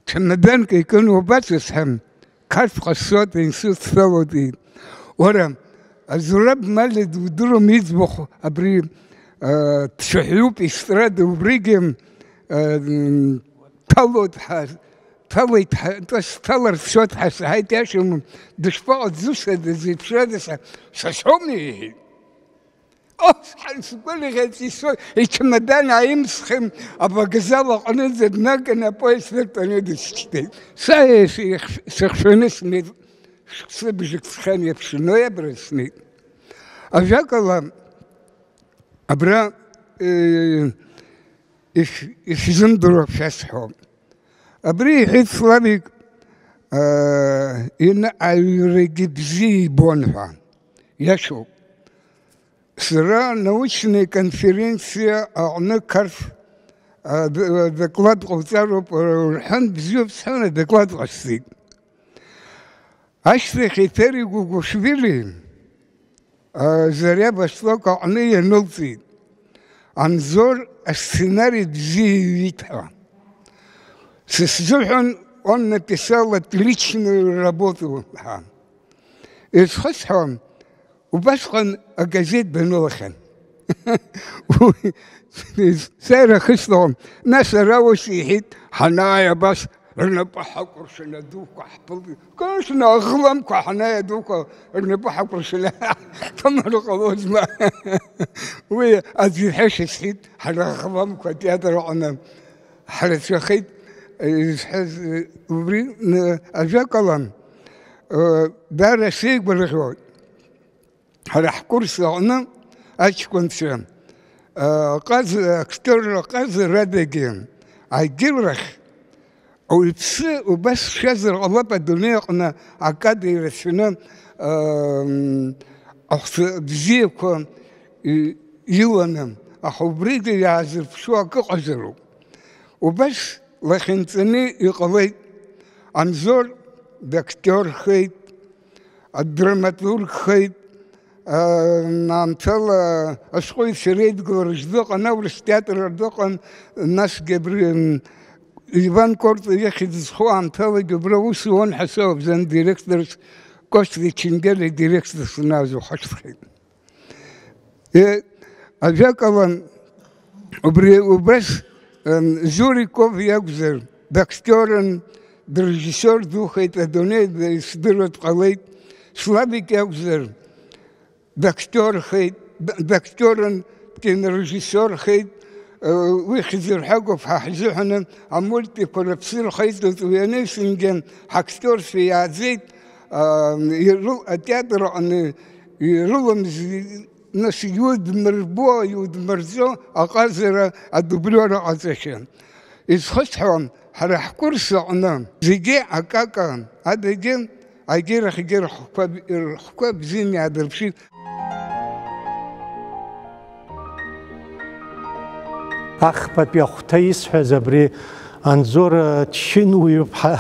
Чамаданк икын убаҵәҟьа сҳәан, Қарҭҟа сцоит, инсуд сцалоит, иҳәеит. Уара, Зураб Мали дудыруам иӡбахә абри, а, дшаҳәаҩуп, истрада убригьы, а, м, ҭалоит ҳәа. Ҭалеит ҳәа, тәас ҭаларц шәоит ҳәа саҳаит, иашаму, дышԥаҟа, дзусҭада, дзеиԥшрада, са, са сҳәоми, иҳәеит. О, сҳәан, сгәалаҟьеит, исо, ичамадан ааимсхын, авокзал аҟынӡа днаганы апоезд дыртәаны дысшьҭит. Са сихь-, сыхшәаны снеит, сыбжак схьан еиԥш, ноиабр снеит. Ажәакала, абра, э, иш-, ишәзымдыруа шәасҳәом. Абри иҳәеит Славик, аа, ин-, аҩрагьы бзиа ибон ҳәа. Иашоуп. Сара научный конференциа аҟны Қарҭ, а, д-, доклад ҟауҵароуп, а, рҳәан, бзиоуп сҳәан, адоклад ҟасҵеит. Ашьҭахь Етери Гугушвили, а, Зариа Восток аҟны ианылҵит, Анзор асценари бзиа иҩит ҳәа. Сысзыҳәан, он написал отличную работу ҳәа. Исхысҳәон, убасҟан агазеҭ банылахьан. Уи сара хысҭахом. Нас ара ус иҳәеит, ҳанааи абас рнапы ҳакәыршаны адуқәа ҳԥылт. Конечно, аӷламқәа ҳанааи адуқәа рнапы ҳакәыршаны ҳамар ҟалозма. Уи аӡәы иҳәашьа сҳәеит, ҳара аӷламқәа атеатр аҟны ҳрацәахеит, изҳәаз, убри, н-, ажәакала, э, даара сеигәырӷьоит. Ҳара ҳкурс аҟны аҷкәынцәа, а, ҟаза, актиорра ҟаза радагьы, агьырахь, ауаҩԥсы убас дшәазар ҟалап адунеи аҟны акада ирацәаны, ам, ахәцәа бзиақәа и-, иланы, аха убригьы иаазырԥшуа акы ыҟазароуп. Убас лахьынҵаны иҟалеит. Анзор дактиорхеит, Адраматургхеит, аа, аамҭала ашәҟәыҩҩцәа реидгылара зыҟан, аурыс театр рзыҟан, насгьы абри, м, Иван Корто ихьӡ зху аамҭалагьы убра аус иуан ҳәа сыҟоуп, зны директорс, Костя Ченгелиа директорс нааз ухашҭхеит. Е, ажәакала, убри, убас, ем, Зуриков иакәзар, дактиорын, дырежиссиор духеит, адунеи исдыруа дҟалеит. Славик иакәзар, дактиорхеит, д-, дактиорын, кинорежиссиорхеит, э, уи хьӡырҳәагоуп ҳа ҳзыҳәаны, амультикқәа рыԥсы рхеиҵоит, уи анаҩсангьы ҳактиорцәа иааӡеит, а, ирыл-, атеатр аҟны ирыламз-, нас иудмырбо, иудмырҵо аҟазара, адублиора ҟаҵахьан. Изхысҳәаауам, ҳара ҳкурс аҟны зегьы акака адагьы, агьырахьгьы рхқәа, рхқәа бзианы иаадырԥшит. Ахԥатәи ахәҭа исҳәаз абри Анзор Чынуаҩ-иԥҳа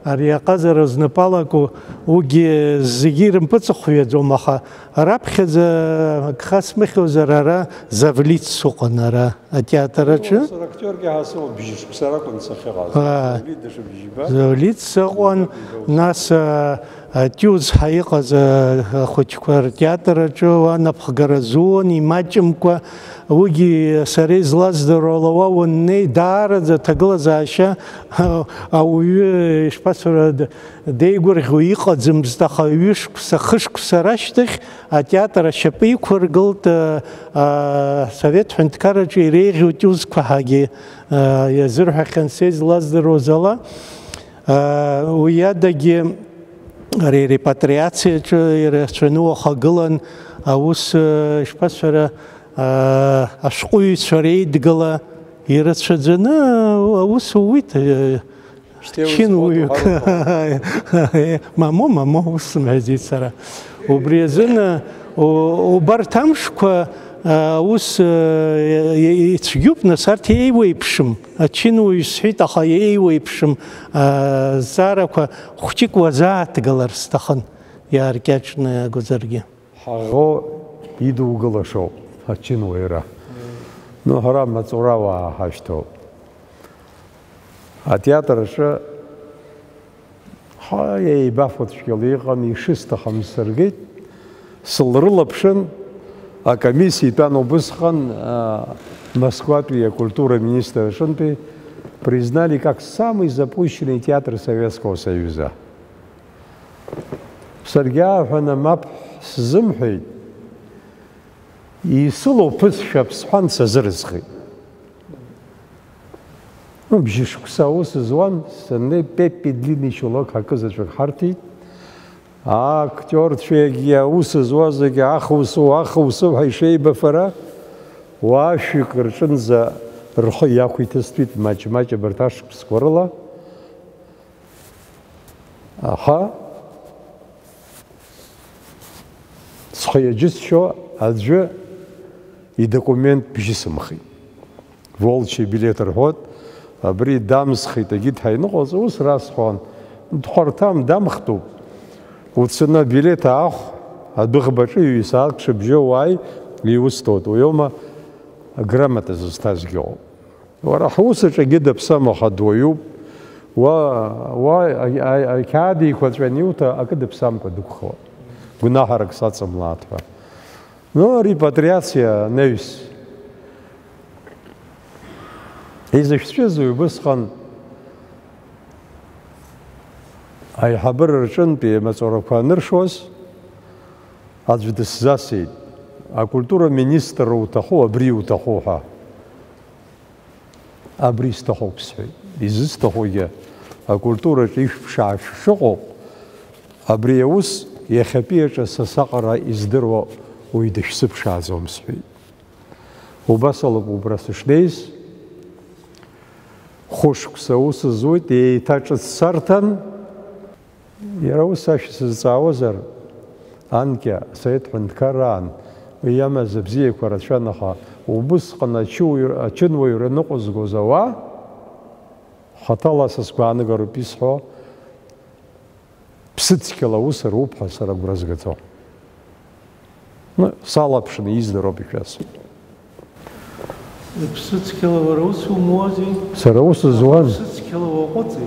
ари аҟазара знапы алаку, уигьы зегьы ирымпыҵахәҩаӡом, аха раԥхьаӡа, гха смыхьуазар, ара Завлиц сыҟан, ара атеатр аҿы. Сара актиоргьы ҳасоуп, бжьышықәса ракәын сахьыҟаз. Аа. Завлиц даҽа бжьба. Завлиц сыҟан, нас, а, а, Тиуз ҳәа иҟаз, а, ахәыҷқәа ртеатр аҿы уа напхгара зуан, имаҷымкәа, уигьы сара излаздыруа ала уа уаннеи, даараӡа аҭагылазаашьа, а, ауаҩы, ишԥасҳәара, д-, деигәырӷьо иҟаӡамызт, аха ҩышықәса, хышықәса рашьҭахь атеатр ашьапы иқәыргылт, а, а, Совет ҳәынҭқарраҿы иреиӷьу Тиузқәа ҳәагьы, а, иазырҳәахьан, са излаздыруаз ала. А, уи адагьы ари арепатриациаҿы ирацәаны уахагылан, аус, э, ишԥасҳәара, а, ашәҟәыҩҩцәа реидгыла ирацәаӡаны аус ууит, э, Шьҭа чынуаҩык. Иузҳәо дыҟароуп. Мамо, мамо, ус сымҳәаӡеит сара. Убри азын, э, у-, убарҭ амшқәа, э, аус, э, и-, и-, ицәгьоуп, нас арҭ еиуеиԥшым. Ачынуаҩ сҳәеит, аха еиуеиԥшым, а, зҵаарақәа хәҷык уазааҭгалар сҭахын, иааркьаҿны акәзаргьы. Ҳаӷоу идугылашоуп ачынуаҩра. Ну, ҳара маҵурауаа ҳашьҭоуп. Атеатр аҿы Ҳа, еибафо цәгьала иҟан, ишысҭахым сыргеит. Сылрылаԥшын, акомиссиа итәан убысҟан, а, Москватәи акультура министр аҿынтәи, признали как самый запущенный театр Советского Союза. Саргьы ааҳәаны мап сзымҳәеит. Исылоу ԥысшәап сҳәан, сазырызхит. Ну, бжьышықәса аус зуан, саннеи, Пеппи Длинный Чулок акы заҵәык ҳарҭеит. Актиорцәеигьы аус зуазгьы ахусу, ахусу ҳәа ишеибафара, уа шәҩык рҿынӡа рхы иақәиҭыстәит маҷ-маҷ абарҭ ашықәсқәа рыла. Аха схы иаџьысшьо аӡәы идокумент бжьысымхит. Волчий билет рҳәоит, абри дамсхит, егьит ҳаиныҟәоз, ус расҳәон, дхәарҭам, дамхтәуп. Уцаны абилеҭ аахә, адәыӷбаҿы ҩ-сааҭк шыбжьоу уааи, иусҭоит, уиоума грамота зызҭазгьы ыҟоуп. Уара ҳус аҿы акгьы даԥсам, аха дуаҩуп. Уа, уа, а, а, ақьаад еиқәаҵәа аниуҭа, акы даԥсамкәа дықәхуа. Гәнаҳарак саҵамлааит ҳәа. Ну, репатриациа анаҩс. Изышәҵәызеи убысҟан аиҳабыра рҿынтәи амаҵурақәа аныршоз, аӡә дысзасит, акультура министр уҭаху, абри иуҭаху ҳәа. Абри сҭахуп, сҳәеит. Изысҭахугьы акультураҿы ишәыԥшаашьа шыҟоу, абри аус иахьатәи аҿы са саҟара издыруа уаҩ дышәзыԥшааӡом, сҳәеит. Убас алоуп убра сышнеиз. Хәышықәса аус зуит, еиҭа ҿыц сарҭан. Иара ус ашәа сызҵаауазар, анкьа Совет ҳәынҭқарраан уи иамаз абзиақәа рацәан, аха убысҟан ачуаҩ-, ачынуаҩра ныҟәызгоз ауаа, хаҭала са сгәаанагароуп исҳәо, Ԥсыцқьала аус руп ҳәа сара агәра згаӡом. Ну, салаԥшны издароуп ишәасҳәо. Ԥсыцқьала уара ус умуази? Сара ус зуан. Ԥсыцқьала уаҟәыҵи?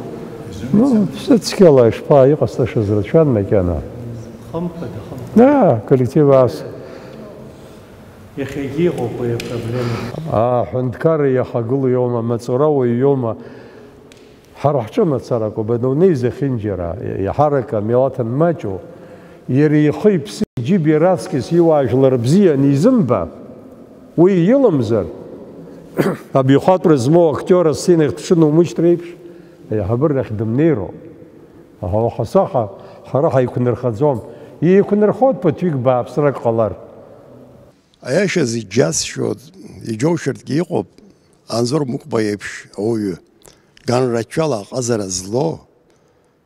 Ну, ԥсыцқьала ишԥа, иҟасҵашаз рацәан макьана. Хымԥада, хымԥада. Да, коллектив ас. Иахьагьы иҟоуп уи апроблема. Аҳәынҭқарра иахагылоу иоума, амаҵура уаҩ иоума? Ҳара ҳҿы мацаракуп, адунеи зехьынџьара, иаҳарак амилаҭ анмаҷу, иара ихы-иԥсы иџьыба раҵкыс иуаажәлар бзиа анизымба, уи иламзар, абихәатәра змоу актиор асценахь дшынумышьҭ реиԥш, аиҳабыра ахь дымнеироуп. Аха уаха-саха ҳара ҳаиқәнархаӡом. Иеиқәнархоит ԥыҭҩык бааԥсрак ҟалар. Аиашазы иџьасшьоит, иџьоушьартәгьы иҟоуп, Анзор Мықәба иеиԥш ауаҩы, ганрацәала аҟазара злоу,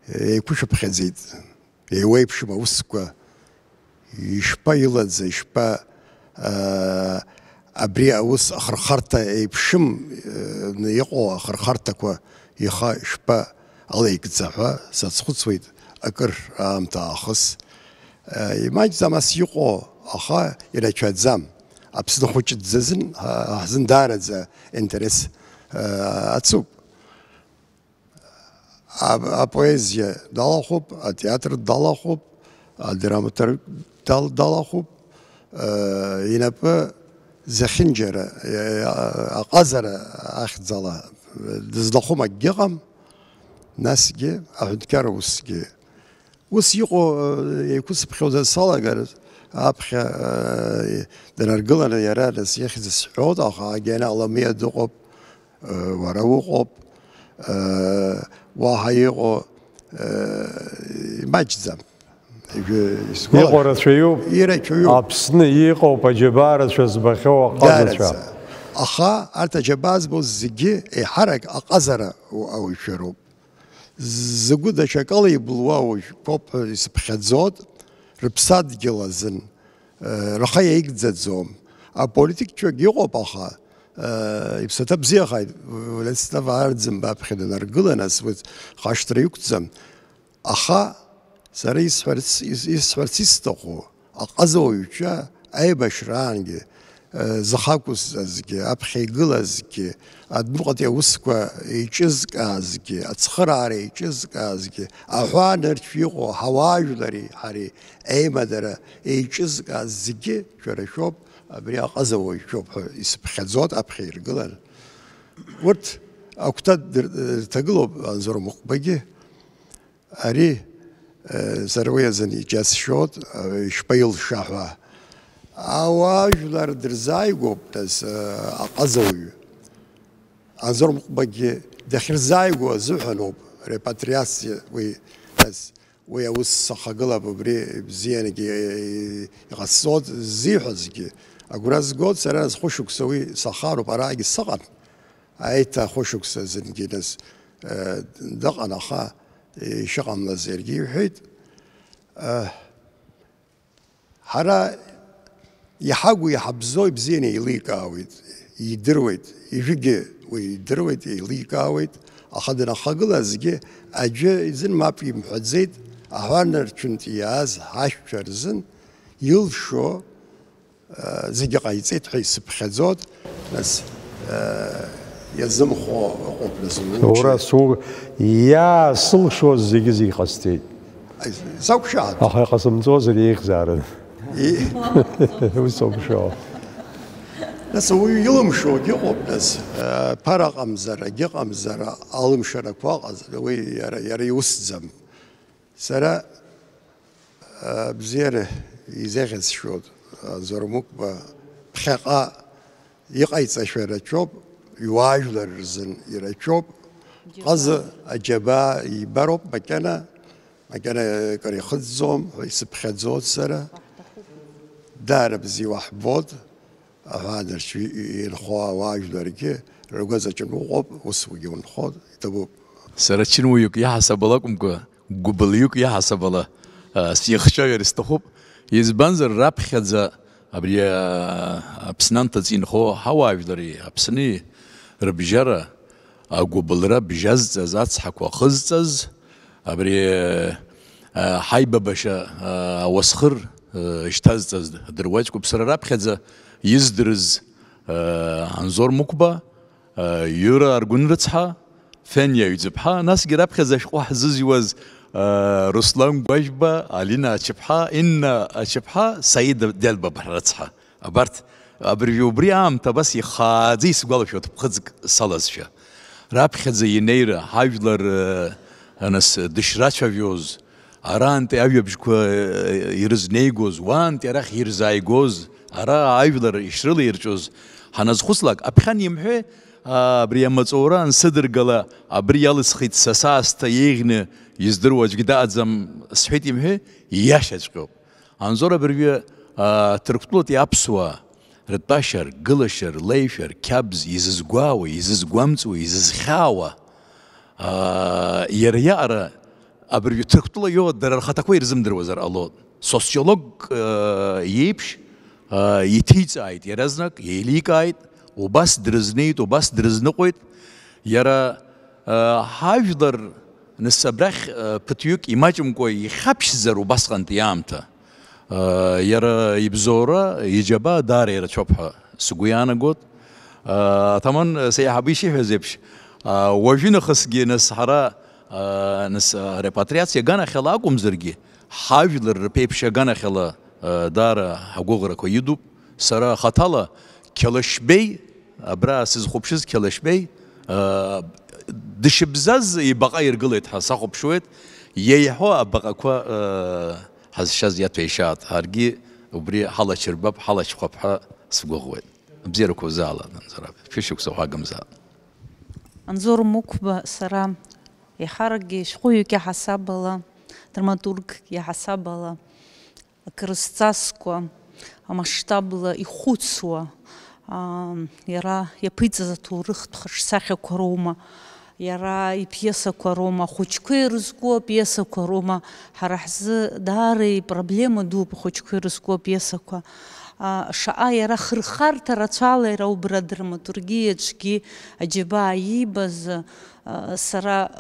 еиқәышәыԥхьаӡеит, еиуеиԥшым аусқәа, ишԥа илаӡа, ишԥа, аа, абри аус ахырхарҭа еиԥшым, э, иҟоу ахырхарҭақәа иха ишԥа алеигӡа ҳәа сацхәыцуеит акыр аамҭа аахыс. Имаҷӡам ас иҟоу, аха ирацәаӡам. Аԥсны хәыҷы дзазын, ҳа-, ҳзын даараӡа интерес, э, ацуп. А-, апоезиа далахәуп, атеатр далахәуп, адраматург дал-, далахәуп, э, инапы зехьынџьара, э, аҟазара ахьӡала дызлахәым акгьы ыҟам, насгьы аҳәынҭқар усгьы. Ус иҟоу, э, еиқәысԥхьоз салагар, аԥхьа, э, днаргыланы иара нас ихьӡ сҳәоит, аха Агена Аламиа дыҟоуп, э, уара уҟоуп, э, уаҳа иҟоу, э, имаҷӡам. Ижәы исгәалашәо. Иҟоу рацәаҩуп. Ирацәаҩуп. Аԥсны иҟоуп аџьабаа рацәа збахьоу аҟазацәа. Даараӡа. Аха арҭ аџьабаа збоз зегьы еиҳарак аҟазара ауаҩшәа роуп. Згәы даҽакала иблуа уажәқәоуп ҳәа исыԥхьаӡоит, рыԥсадгьыл азын, э, рхы иаигӡаӡом. Аполитикцәагь ыҟоуп, аха, э, иԥсаҭа бзиахааит, Владислав Арӡынба аԥхьа данаргыла, нас уи хашҭра иқәӡам. Аха сара исҳәарц, ис-, исҳәарц исҭаху, аҟазауаҩцәа аибашьраангьы, э, зхы ақәызҵазгьы, аԥхьа игылазгьы, адәныҟатәи аусқәа еиҿызкаазгьы, ацхыраара еиҿызкаазгьы, аҳәаанырцә иҟоу ҳауаажәлари ҳареи аимадара еиҿызкааз зегьы шәара шәоуп, абри аҟазауаҩ шәоуп ҳәа исыԥхьаӡоит аԥхьа иргылан. Урҭ агәҭа дыр-, рҭагылоуп Анзор Мықәбагьы. Ари, э, сара уи азын иџьасшьоит, э, ишԥаилша ҳәа. Ауаажәлар дырзааигәоуп, нас, э, аҟазауаҩ. Анзор Мықәбагьы дахьырзааигәоу азыҳәаноуп, репатриациа уи, нас, уи аус сахагылап, убри бзианагьы, э, иҟасҵоит ззиҳәазгьы. Агәра згоит, сара нас хәышықәса уи сахароуп, араагьы сыҟан. Аиҭа хәышықәса зынгьы нас, э, дыҟан, аха ишыҟамлаз иаргьы иҳәеит. Э, ҳара иҳагу иҳабзоу ибзианы еиликаауеит, идыруеит, ижәигьы уи идыруеит, еиликаауеит, аха данахагылазгьы аӡәы изын мап имҳәаӡеит, аҳәаанырцәынтә иааз ҳашәцәа рзын илшо зегьы ҟаиҵеит ҳәа исыԥхьаӡоит, нас, э, иазымхо ыҟоуп, нас, уи Уара су-, иаасылшоз зегьы зегь ҟасҵеит. Сақәшаҳаҭ. Аха иҟасымҵозар еиӷьзаарын. И- Ус ауп шәо. Нас уаҩы илымшогь ыҟоуп, нас, э, ԥара ыҟамзар, агьыҟамзар, алымшарақәа ыҟаз, уи иара, иара иусӡам. Сара, а, бзиара изеӷьасшьоит, а, Зормукба ԥхьаҟа иҟаиҵашәа рацәоуп, иуаажәлар рзын ирацәоуп. Ҟаза аџьабаа ибароуп макьана, макьана акыр ихыҵӡом ҳәа исыԥхьаӡоит сара. Даара бзиа уаҳбоит, аҳәаанырцә инхо ауаажәларгьы ргәаҵаҿы ныҟәоуп, усгьы унхоит, иҭабуп. Сара чынуаҩык иаҳасабала акәымкәа, гәыбылҩык иаҳасабала, а, сихшьаҩыр сҭахуп. Избанзар, раԥхьаӡа абри, а, Аԥсны анҭыҵ инхо ҳауаажәлари Аԥсни рыбжьара агәыбылра бжьазҵаз, ацҳақәа ахызҵаз, абри, а, Ҳаибабашьа ауасхыр шьҭазҵаз дыруаӡәкуп. Сара раԥхьаӡа издырыз Анзор Мықәба, Иура Аргәын рыцҳа, Фениа Ҩӡыԥҳа, насгьы раԥхьаӡа ашәҟәы ҳзызҩуаз Руслан Гәажәба, Алина Ачыԥҳа, Инна Ачыԥҳа, Саида Делба рыцҳа. Абарҭ, абыржәы убри аамҭа абас ихааӡа исгәалашәоит ԥхыӡк салазшәа. Раԥхьаӡа инеира, ҳажәлар, э, нас, дышрацәажәоз, арантәи ажәабжьқәа, э, ирызнеигоз, уаантәи арахь ирзааигоз, ара ажәлар ишрылаирҵәоз ҳаназхәыцлак, аԥхьан имҳәеи, а, абри амаҵура ансыдыргала, абри иалысхит са саасҭа еиӷьны издыруа аӡәгьы дааӡам сҳәеит имҳәеи, ииашаҵәҟьоуп. Анзор абыржәы, аа, Ҭырқәтәылатәи аԥсуаа ртәашьа, ргылашьа, рлеишәа, рқьабз изызгәаауа, изызгәамҵуа, изызхьаауа, аа, иара иаҟара абыржәы Ҭырқәтәыла иоуа дара рхаҭақәа ирзымдыруазар ҟалоит. Социологк, аа, иеиԥш, аа, иҭиҵааит иаразнак, еиликааит, убас дрызнеит, убас дрызныҟәеит. Иара, аа, ҳажәлар Нас абрахь, э, ԥыҭҩык имаҷымкәа ихьаԥшьзар убасҟантәи аамҭа, э, иара ибзоура, иџьабаа даара ирацәоуп ҳәа сгәы иаанагоит. Э, Аҭаман, э, сеиҳабы ишиҳәаз еиԥш, э, уажәы нахысгьы нас ҳара, э, нас, э, репатриациа аганахьала акәымзаргьы, ҳажәлар рԥеиԥш аганахьала, э, даара ҳгәыӷрақәа идуп. Сара хаҭала Қьалашьбеи, абра сызхәаԥшыз Қьалашьбеи, аа, дышьыбзаз ибаҟа иргылеит ҳәа сахәаԥшуеит, иеиҳәо абаҟақәа, аа, ҳазшаз иаҭәеишьаат, ҳаргьы убри ҳалачырбап, ҳалачхәап ҳәа сгәыӷуеит. Абзиарақәа узаала, Анзор аб, шәышықәса уҳагымзаат. Анзор Мықәба, сара еиҳаракгьы шәҟәыҩҩык иаҳасабала, драматургк иаҳасабала, акрызҵазкуа, амасштабла ихәыцуа, аа, иара иаԥиҵаз аҭоурыхтә хаҿсахьақәа роума, иара ипиесақәа роума, ахәыҷқәа ирызку апиесақәа роума, ҳара ҳзы даара ипроблема дууп ахәыҷқәа ирызку апиесақәа. Аа, шаҟа иара хырхарҭа рацәала иара убра адраматургиаҿгьы аџьабаа иибаз, сара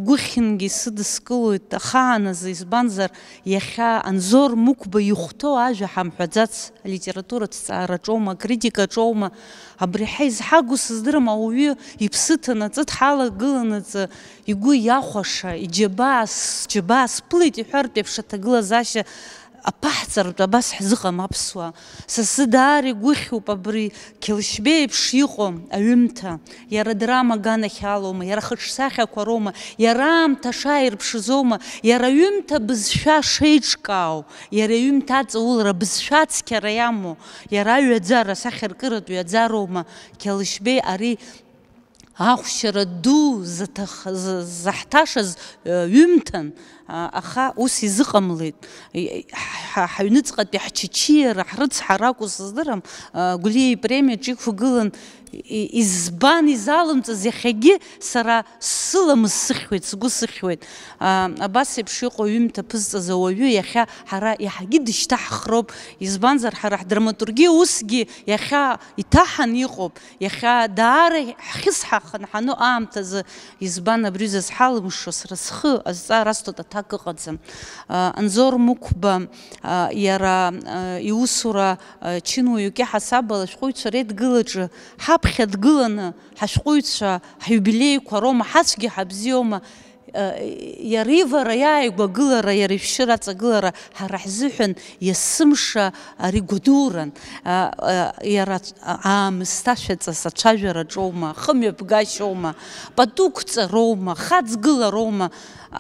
гәыхьынгьы исыдыскылоит ахааназы, избанзар, иахьа Анзор Мықәба ихәҭоу ажәа ҳамҳәаӡац, алитературатә ҭҵаараҿоума, акритикаҿоума, абри ҳәа изҳагу сыздырам, ауаҩы иԥсы ҭанаҵы дҳалагыланаҵы, игәы иахәаша, иџьабаа, сџьабаа сԥылеит иҳәартә еиԥш аҭагылазаашьа аԥаҳҵаратә абас ҳзыҟам аԥсуаа. Са сзы даара игәыхьуп абри Қьалышьбеи еиԥш иҟоу аҩымҭа. Иара драма аганахь алоума, иара хыҿсахьақәа роума, иара аамҭа шааирԥшыз аума, иара аҩымҭа бызшәа шеиҿкаау, иара аҩымҭа аҵаулара бызшәа ацқьара иамоу, иара аҩаӡара, асахьаркыратә ҩаӡароума, Қьалышьбеи ари ахәшьара ду заҭах-, за-, заҳҭашаз, э, ҩымҭан, а, аха ус изыҟамлеит. И-, ҳа-, ҳаҩныҵҟатәи ҳчычиара, ҳрыцҳара акәу сыздырам, а, Гәлиа ипремиаҿ иқәгылан, и-, избан изалымҵыз иахьагьы сара сыламыс сыхьуеит, сгәы сыхьуеит. А, абас еиԥш иҟоу ҩымҭа ԥызҵаз ауаҩы иахьа ҳара иаҳагьы дышьҭаҳхроуп, избанзар, ҳара ҳдраматургиа усгьы иахьа иҭаҳан иҟоуп. Иахьа даара ҳхьысҳаханы ҳану аамҭазы, избан абри зазҳалымшо, сара схы азҵаара асҭоит, аҭак ыҟаӡам. А, Анзор Мықәба, а, иара, а, иусура, а, чынуаҩык иаҳасабала ашәҟәыҩҩцәа реидгылаҿы ҳаԥхьа дгыланы ҳашәҟәыҩҩцәа ҳиубилеиқәа роума, ҳацәгьа ҳабзиоума, Иара ивара, иааигәагылара, иара ишәшьыра аҵагылара ҳара ҳзыҳәан есымша ари гәадуран. Иара аамысҭашәаҵас ацәажәараҿоума, хымҩаԥгашьоума, пату қәҵароума, хаҵгылароума,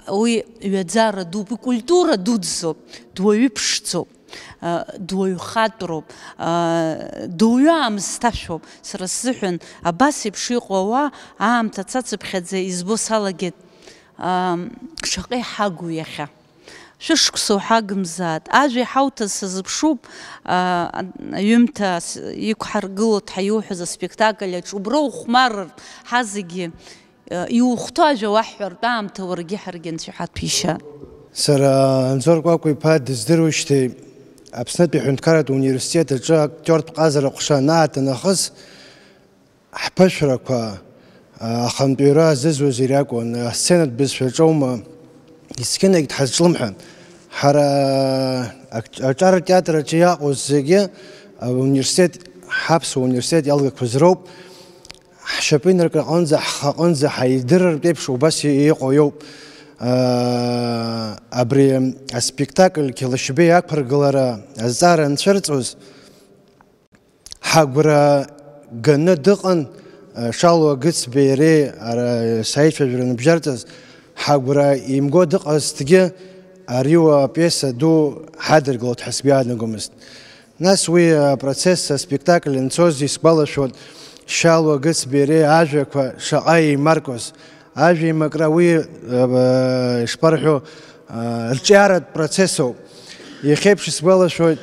уи ҩаӡара дууп, уи культура дуӡӡоуп, дуаҩы ԥшӡоуп. Дуаҩхатәроуп, дуаҩы аамысҭашәоуп. Сара сзыҳәан абас еиԥш иҟоу ауаа аамҭа цацыԥхьаӡа избо салагеит. Шаҟа иҳагу иахьа. Шәышықәса уҳагымзаат. Ажәа иҳауҭаз сазыԥшуп, аҩымҭа иқәҳаргылоит ҳәа иуҳәаз аспектакль аҿы. Убра ухәмарыртә, ҳазегьы иухәҭоу ажәа уаҳҳәартә аамҭа уаргьы ҳаргьы Анцәа иҳаҭәеишьа. Сара Анзор Кәакәа-иԥа дыздыруеижьҭеи Аԥснытәи аҳәынҭқарратә университет аҿы актиортә ҟазара ҟәша анааҭанахыс, ҳԥышәарақәа, а, ахантәаҩра азызуаз иара акәын, асценатә бызшәаҿоума, есқьынагь дҳазҿлымҳан. Ҳара аҿар театр аҿы иаҟоу зегьы ауниверситет, ҳаԥсуа университет иалгақәаз роуп. Ҳшьапы инаркыр аҟынӡа, ҳхаҟынӡа ҳаидырыртә еиԥш убас иҟоу иоуп. Абри аспектакль Қьалашьбеи ақәыргылара азҵаара анцәырҵуаз, ҳагәра ганы дыҟан, Шалуа Гыцбеи иареи ара саицәажәара ныбжьарҵаз, ҳагәра имго дыҟазҭгьы, ари уа апиеса ду ҳадыргылоит ҳәа сгәы иаанагомызт. Нас уи апроцесс, аспектакль анцоз исгәалашәоит, Шалуа Гыцбеи иареи ажәақәа шаҟа еимаркуаз. Ажәеимакра уи, э, ишԥарҳәо, э, рҿиаратә процессоуп. Иахьеиԥш исгәалашәоит,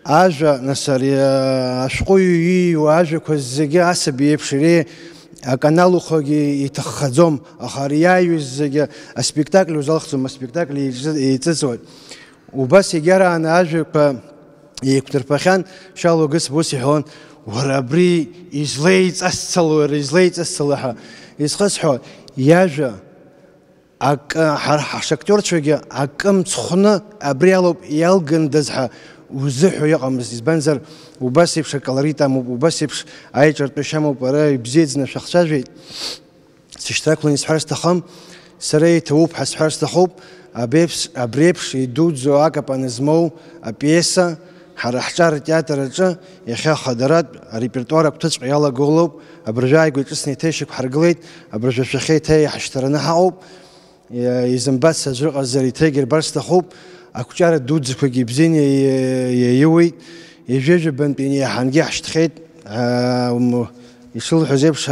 ажәа, нас ари, э, ашәҟәыҩҩы ииҩуа ажәақәа зегьы асаби иеиԥш иреи акы аналухогьы иҭаххаӡом, аха ари иааҩыз зегьы аспектакль узалхӡом, аспектакль еиҵы-, еиҵыҵуеит. Убас егьарааны ажәақәа еиқәдырԥахьан, Шьалуа Гыцба ус иҳәон, уара абри излеиҵасцало, уара излеиҵасцало ҳәа. Изхысҳәо, иажәа акы, ҳара ҳашактиорцәагьы акы мцхәны абри алоуп иалгандаз ҳәа узыҳәо иҟамызт, избанзар, убас еиԥш аколорит амоуп, убас еиԥш аиҿартәышьа амоуп, ара ибзиаӡаны шәахцәажәеит. Сышьҭрақәлан исҳәар сҭахым, сара иҭабуп ҳәа сҳәар сҭахуп, абеиԥш, абри еиԥш идуӡӡоу акапан змоу апиеса, ҳара ҳҿар театр аҿы иахьа хадаратә арепертуар агәҭыҵәҟьа иалагылоуп, абыржәы ааигәа иҿыцны еиҭа ишьақәҳаргылеит, абыржәы ашәахьа еиҭа иҳашьҭараны ҳаҟоуп, изымбац аӡәы ыҟазар еиҭагьы рбар сҭахуп, ақәҿиара дуӡӡақәагьы ибзианы иаиуеит, ижәижәабантәи иаҳангьы иаҳшьҭхьеит, ишылҳәаз еиԥш,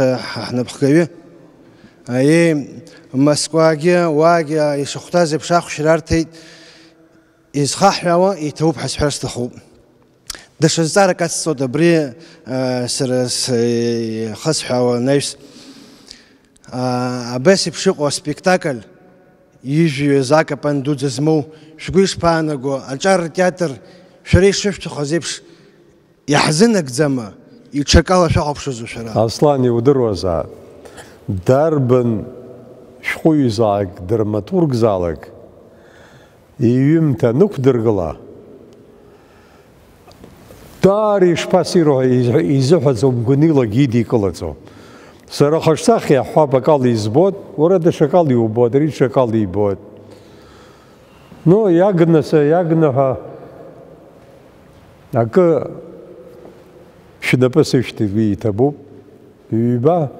ҳнапхгаҩы. Аиеи, Москвагьы, уаагьы ишахәҭаз еиԥш ахәшьра арҭеит, изхаҳҳәаауа иҭабуп ҳәа сҳәар сҭахуп. Даҽа зҵаарак ацҵоит абри, а, сара схысҳәаауа анаҩс. А, абас еиԥш иҟоу аспектакль, ижәҩаз акапан дуӡӡа змоу, шәгәы ишԥаанаго, аҿар театр шәара ишышәҭахыз еиԥш, иаҳзынагӡама, иҽакала шәахәаԥшызу шәара? Аслан, иудыруазаап, дарбан шәҟәыҩҩызаалак, драматургзаалак иҩымҭа анықәдыргыла, даара ишԥассиру ҳәа изҳәа-, изыҳәаӡом, гәанылагьы идикылаӡом. Сара хаҿсахьа иаҳҳәап, акала избоит, уара даҽакала иубоит, ари даҽакала ибоит. Ну, иагны са, иагны ҳәа акы шәнапы сышәҭ, уи иҭабуп. Ҩба,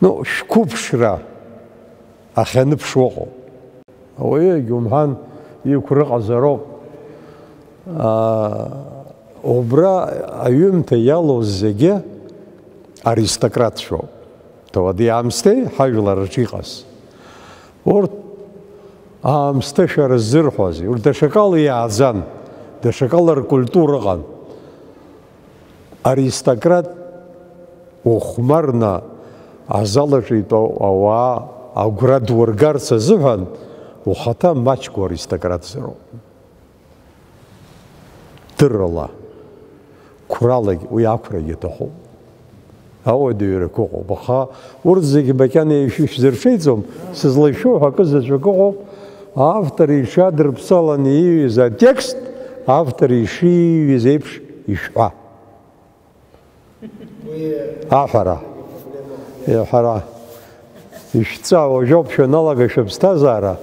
ну, шәқәыԥшра ахьаныԥшуа ыҟоуп. Ауаҩы егьумҳәан, иқәра ыҟазароуп. Аа, убра аҩымҭа иалоу зегьы аристократцәоуп. Ҭауади-аамсҭеи ҳажәлар рҿы иҟаз. Урҭ аамсҭашәа рзырҳәозеи? Урҭ даҽакала иааӡан, даҽакала ркультура ыҟан. Аристократ ухәмарны азал аҿы итәоу ауаа агәра дургарц азыҳәан, ухаҭа маҷк уаристократзароуп. Дыррала, қәралагь уи ақәрагьы аҭахуп. Ауадаҩрақәа ыҟоуп, аха урҭ зегьы макьана ишәзырҽеиӡом, сызлашәо ҳәа акы заҵәык ыҟоуп, автор иҽадырԥсаланы ииҩыз атекст автор ишиҩыз еиԥш ишәҳәа. Аҳәара. Иаҳәара. Ишәҵа, уажәоуп шәаналага шәыԥсҭазаара.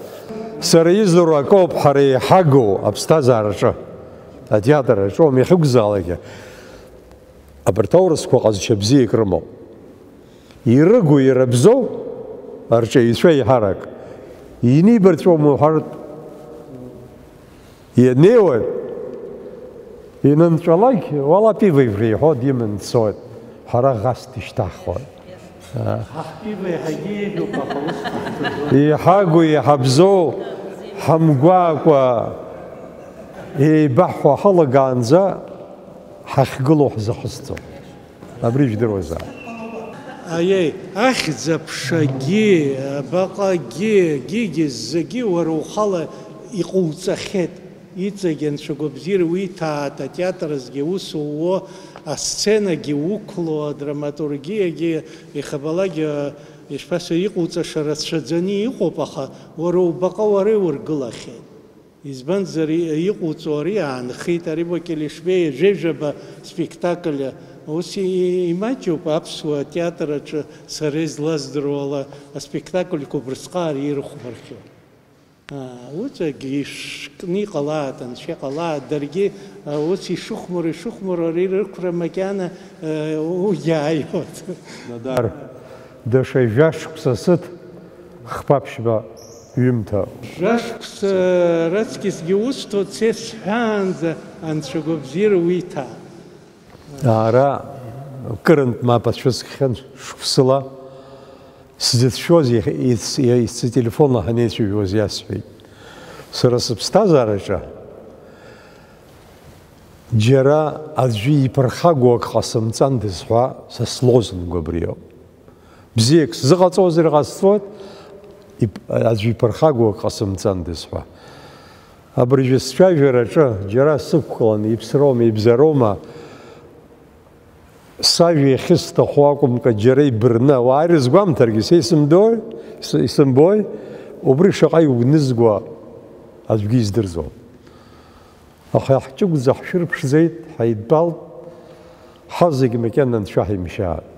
Сара издыруа акоуп ҳара иҳагу аԥсҭазаараҿы, атеатр аҿы, иахьакәзаалакгьы. Абарҭ аурысқәа ҟазшьа бзиак рымоуп. Ирыгу, ирабзоу арҿиаҩцәа еиҳарак инибарҵәом уҳәартә. Ианнеиуа, инанҵәалак, уалаԥивеивра иҳәо диман дцоит. Ҳара ӷас дышьҭаҳхуан. Ҳахьтәиба иаҳагьы еиӷьуп, аха ус ҳахьӡаӡом. Иҳагу, иҳабзоу, ҳамгәаакәа еибаҳҳәо ҳалагаанӡа ҳахьгылоу ҳзахысӡом. Абри жәдыруазаап. Аиеи, ахьӡ-аԥшагьы, абаҟагьы, гьигьы зегьы уара ухала иҟоуҵахьеит. Иҵегь анцәа гәабзиара уиҭааит, атеатр азгьы аус ууо, асценагьы уқәло, адраматургиагьы, иахьабалак, Ишԥасҳәо, иҟауҵаша рацәаӡаны иҟоуп, аха уара убаҟа уара иургылахьеит. Избанзар, и-, иҟауҵо ари аанхеит, ари Бакелишвили жәеижәаба спектакль. Ус и-, имаҷуп аԥсуа театр аҿы сара излаздыруала аспектакльқәа убрысҟак ирыхәмархьоу. Аа, уҵагь ишәкны иҟалааит, анцәа иҟалааит, даргьы, а, ус ишыхәмаро, ишыхәмаро, ари рықәра макьана, а, угьааиуеит. Нодар, даҽа жәа шықәса сыҭ, хԥа-ԥшьба ҩымҭа. Жәа шықәса раҵкьысгьы усҭоит, са исҳәаанӡа анцәа агәабзиара уиҭаа. Ара кырынтә мап ацәыскхьан шықәсыла. Сзыцәшәоз иахь-, ис-, ис-, сытелефонла ҳанеицәажәоз иасҳәеит. Сара сыԥсҭазаараҿы џьара аӡәы иԥырхагоу ак ҟасымҵандаз ҳәа са слозунг абриоуп. Бзиак сзыҟаҵозар ҟасҵоит, ип-, аӡәы иԥырхагоу ак ҟасымҵандаз ҳәа. Абыржәы сцәажәараҿы џьара сықәгыланы иԥсроума, ибзароума, сажәа иахьысҭаху акәымкәа, џьара ибырны, ауаа ирызгәамҭаргьы, са исымдои, ис-, исымбои, убри шаҟа иугәнызго аӡәгьы издырӡом. Аха ҳҷыгәӡа ҳшәырԥшӡеит, ҳаидтәалт, ҳазегь макьана анцәа ҳимшьааит.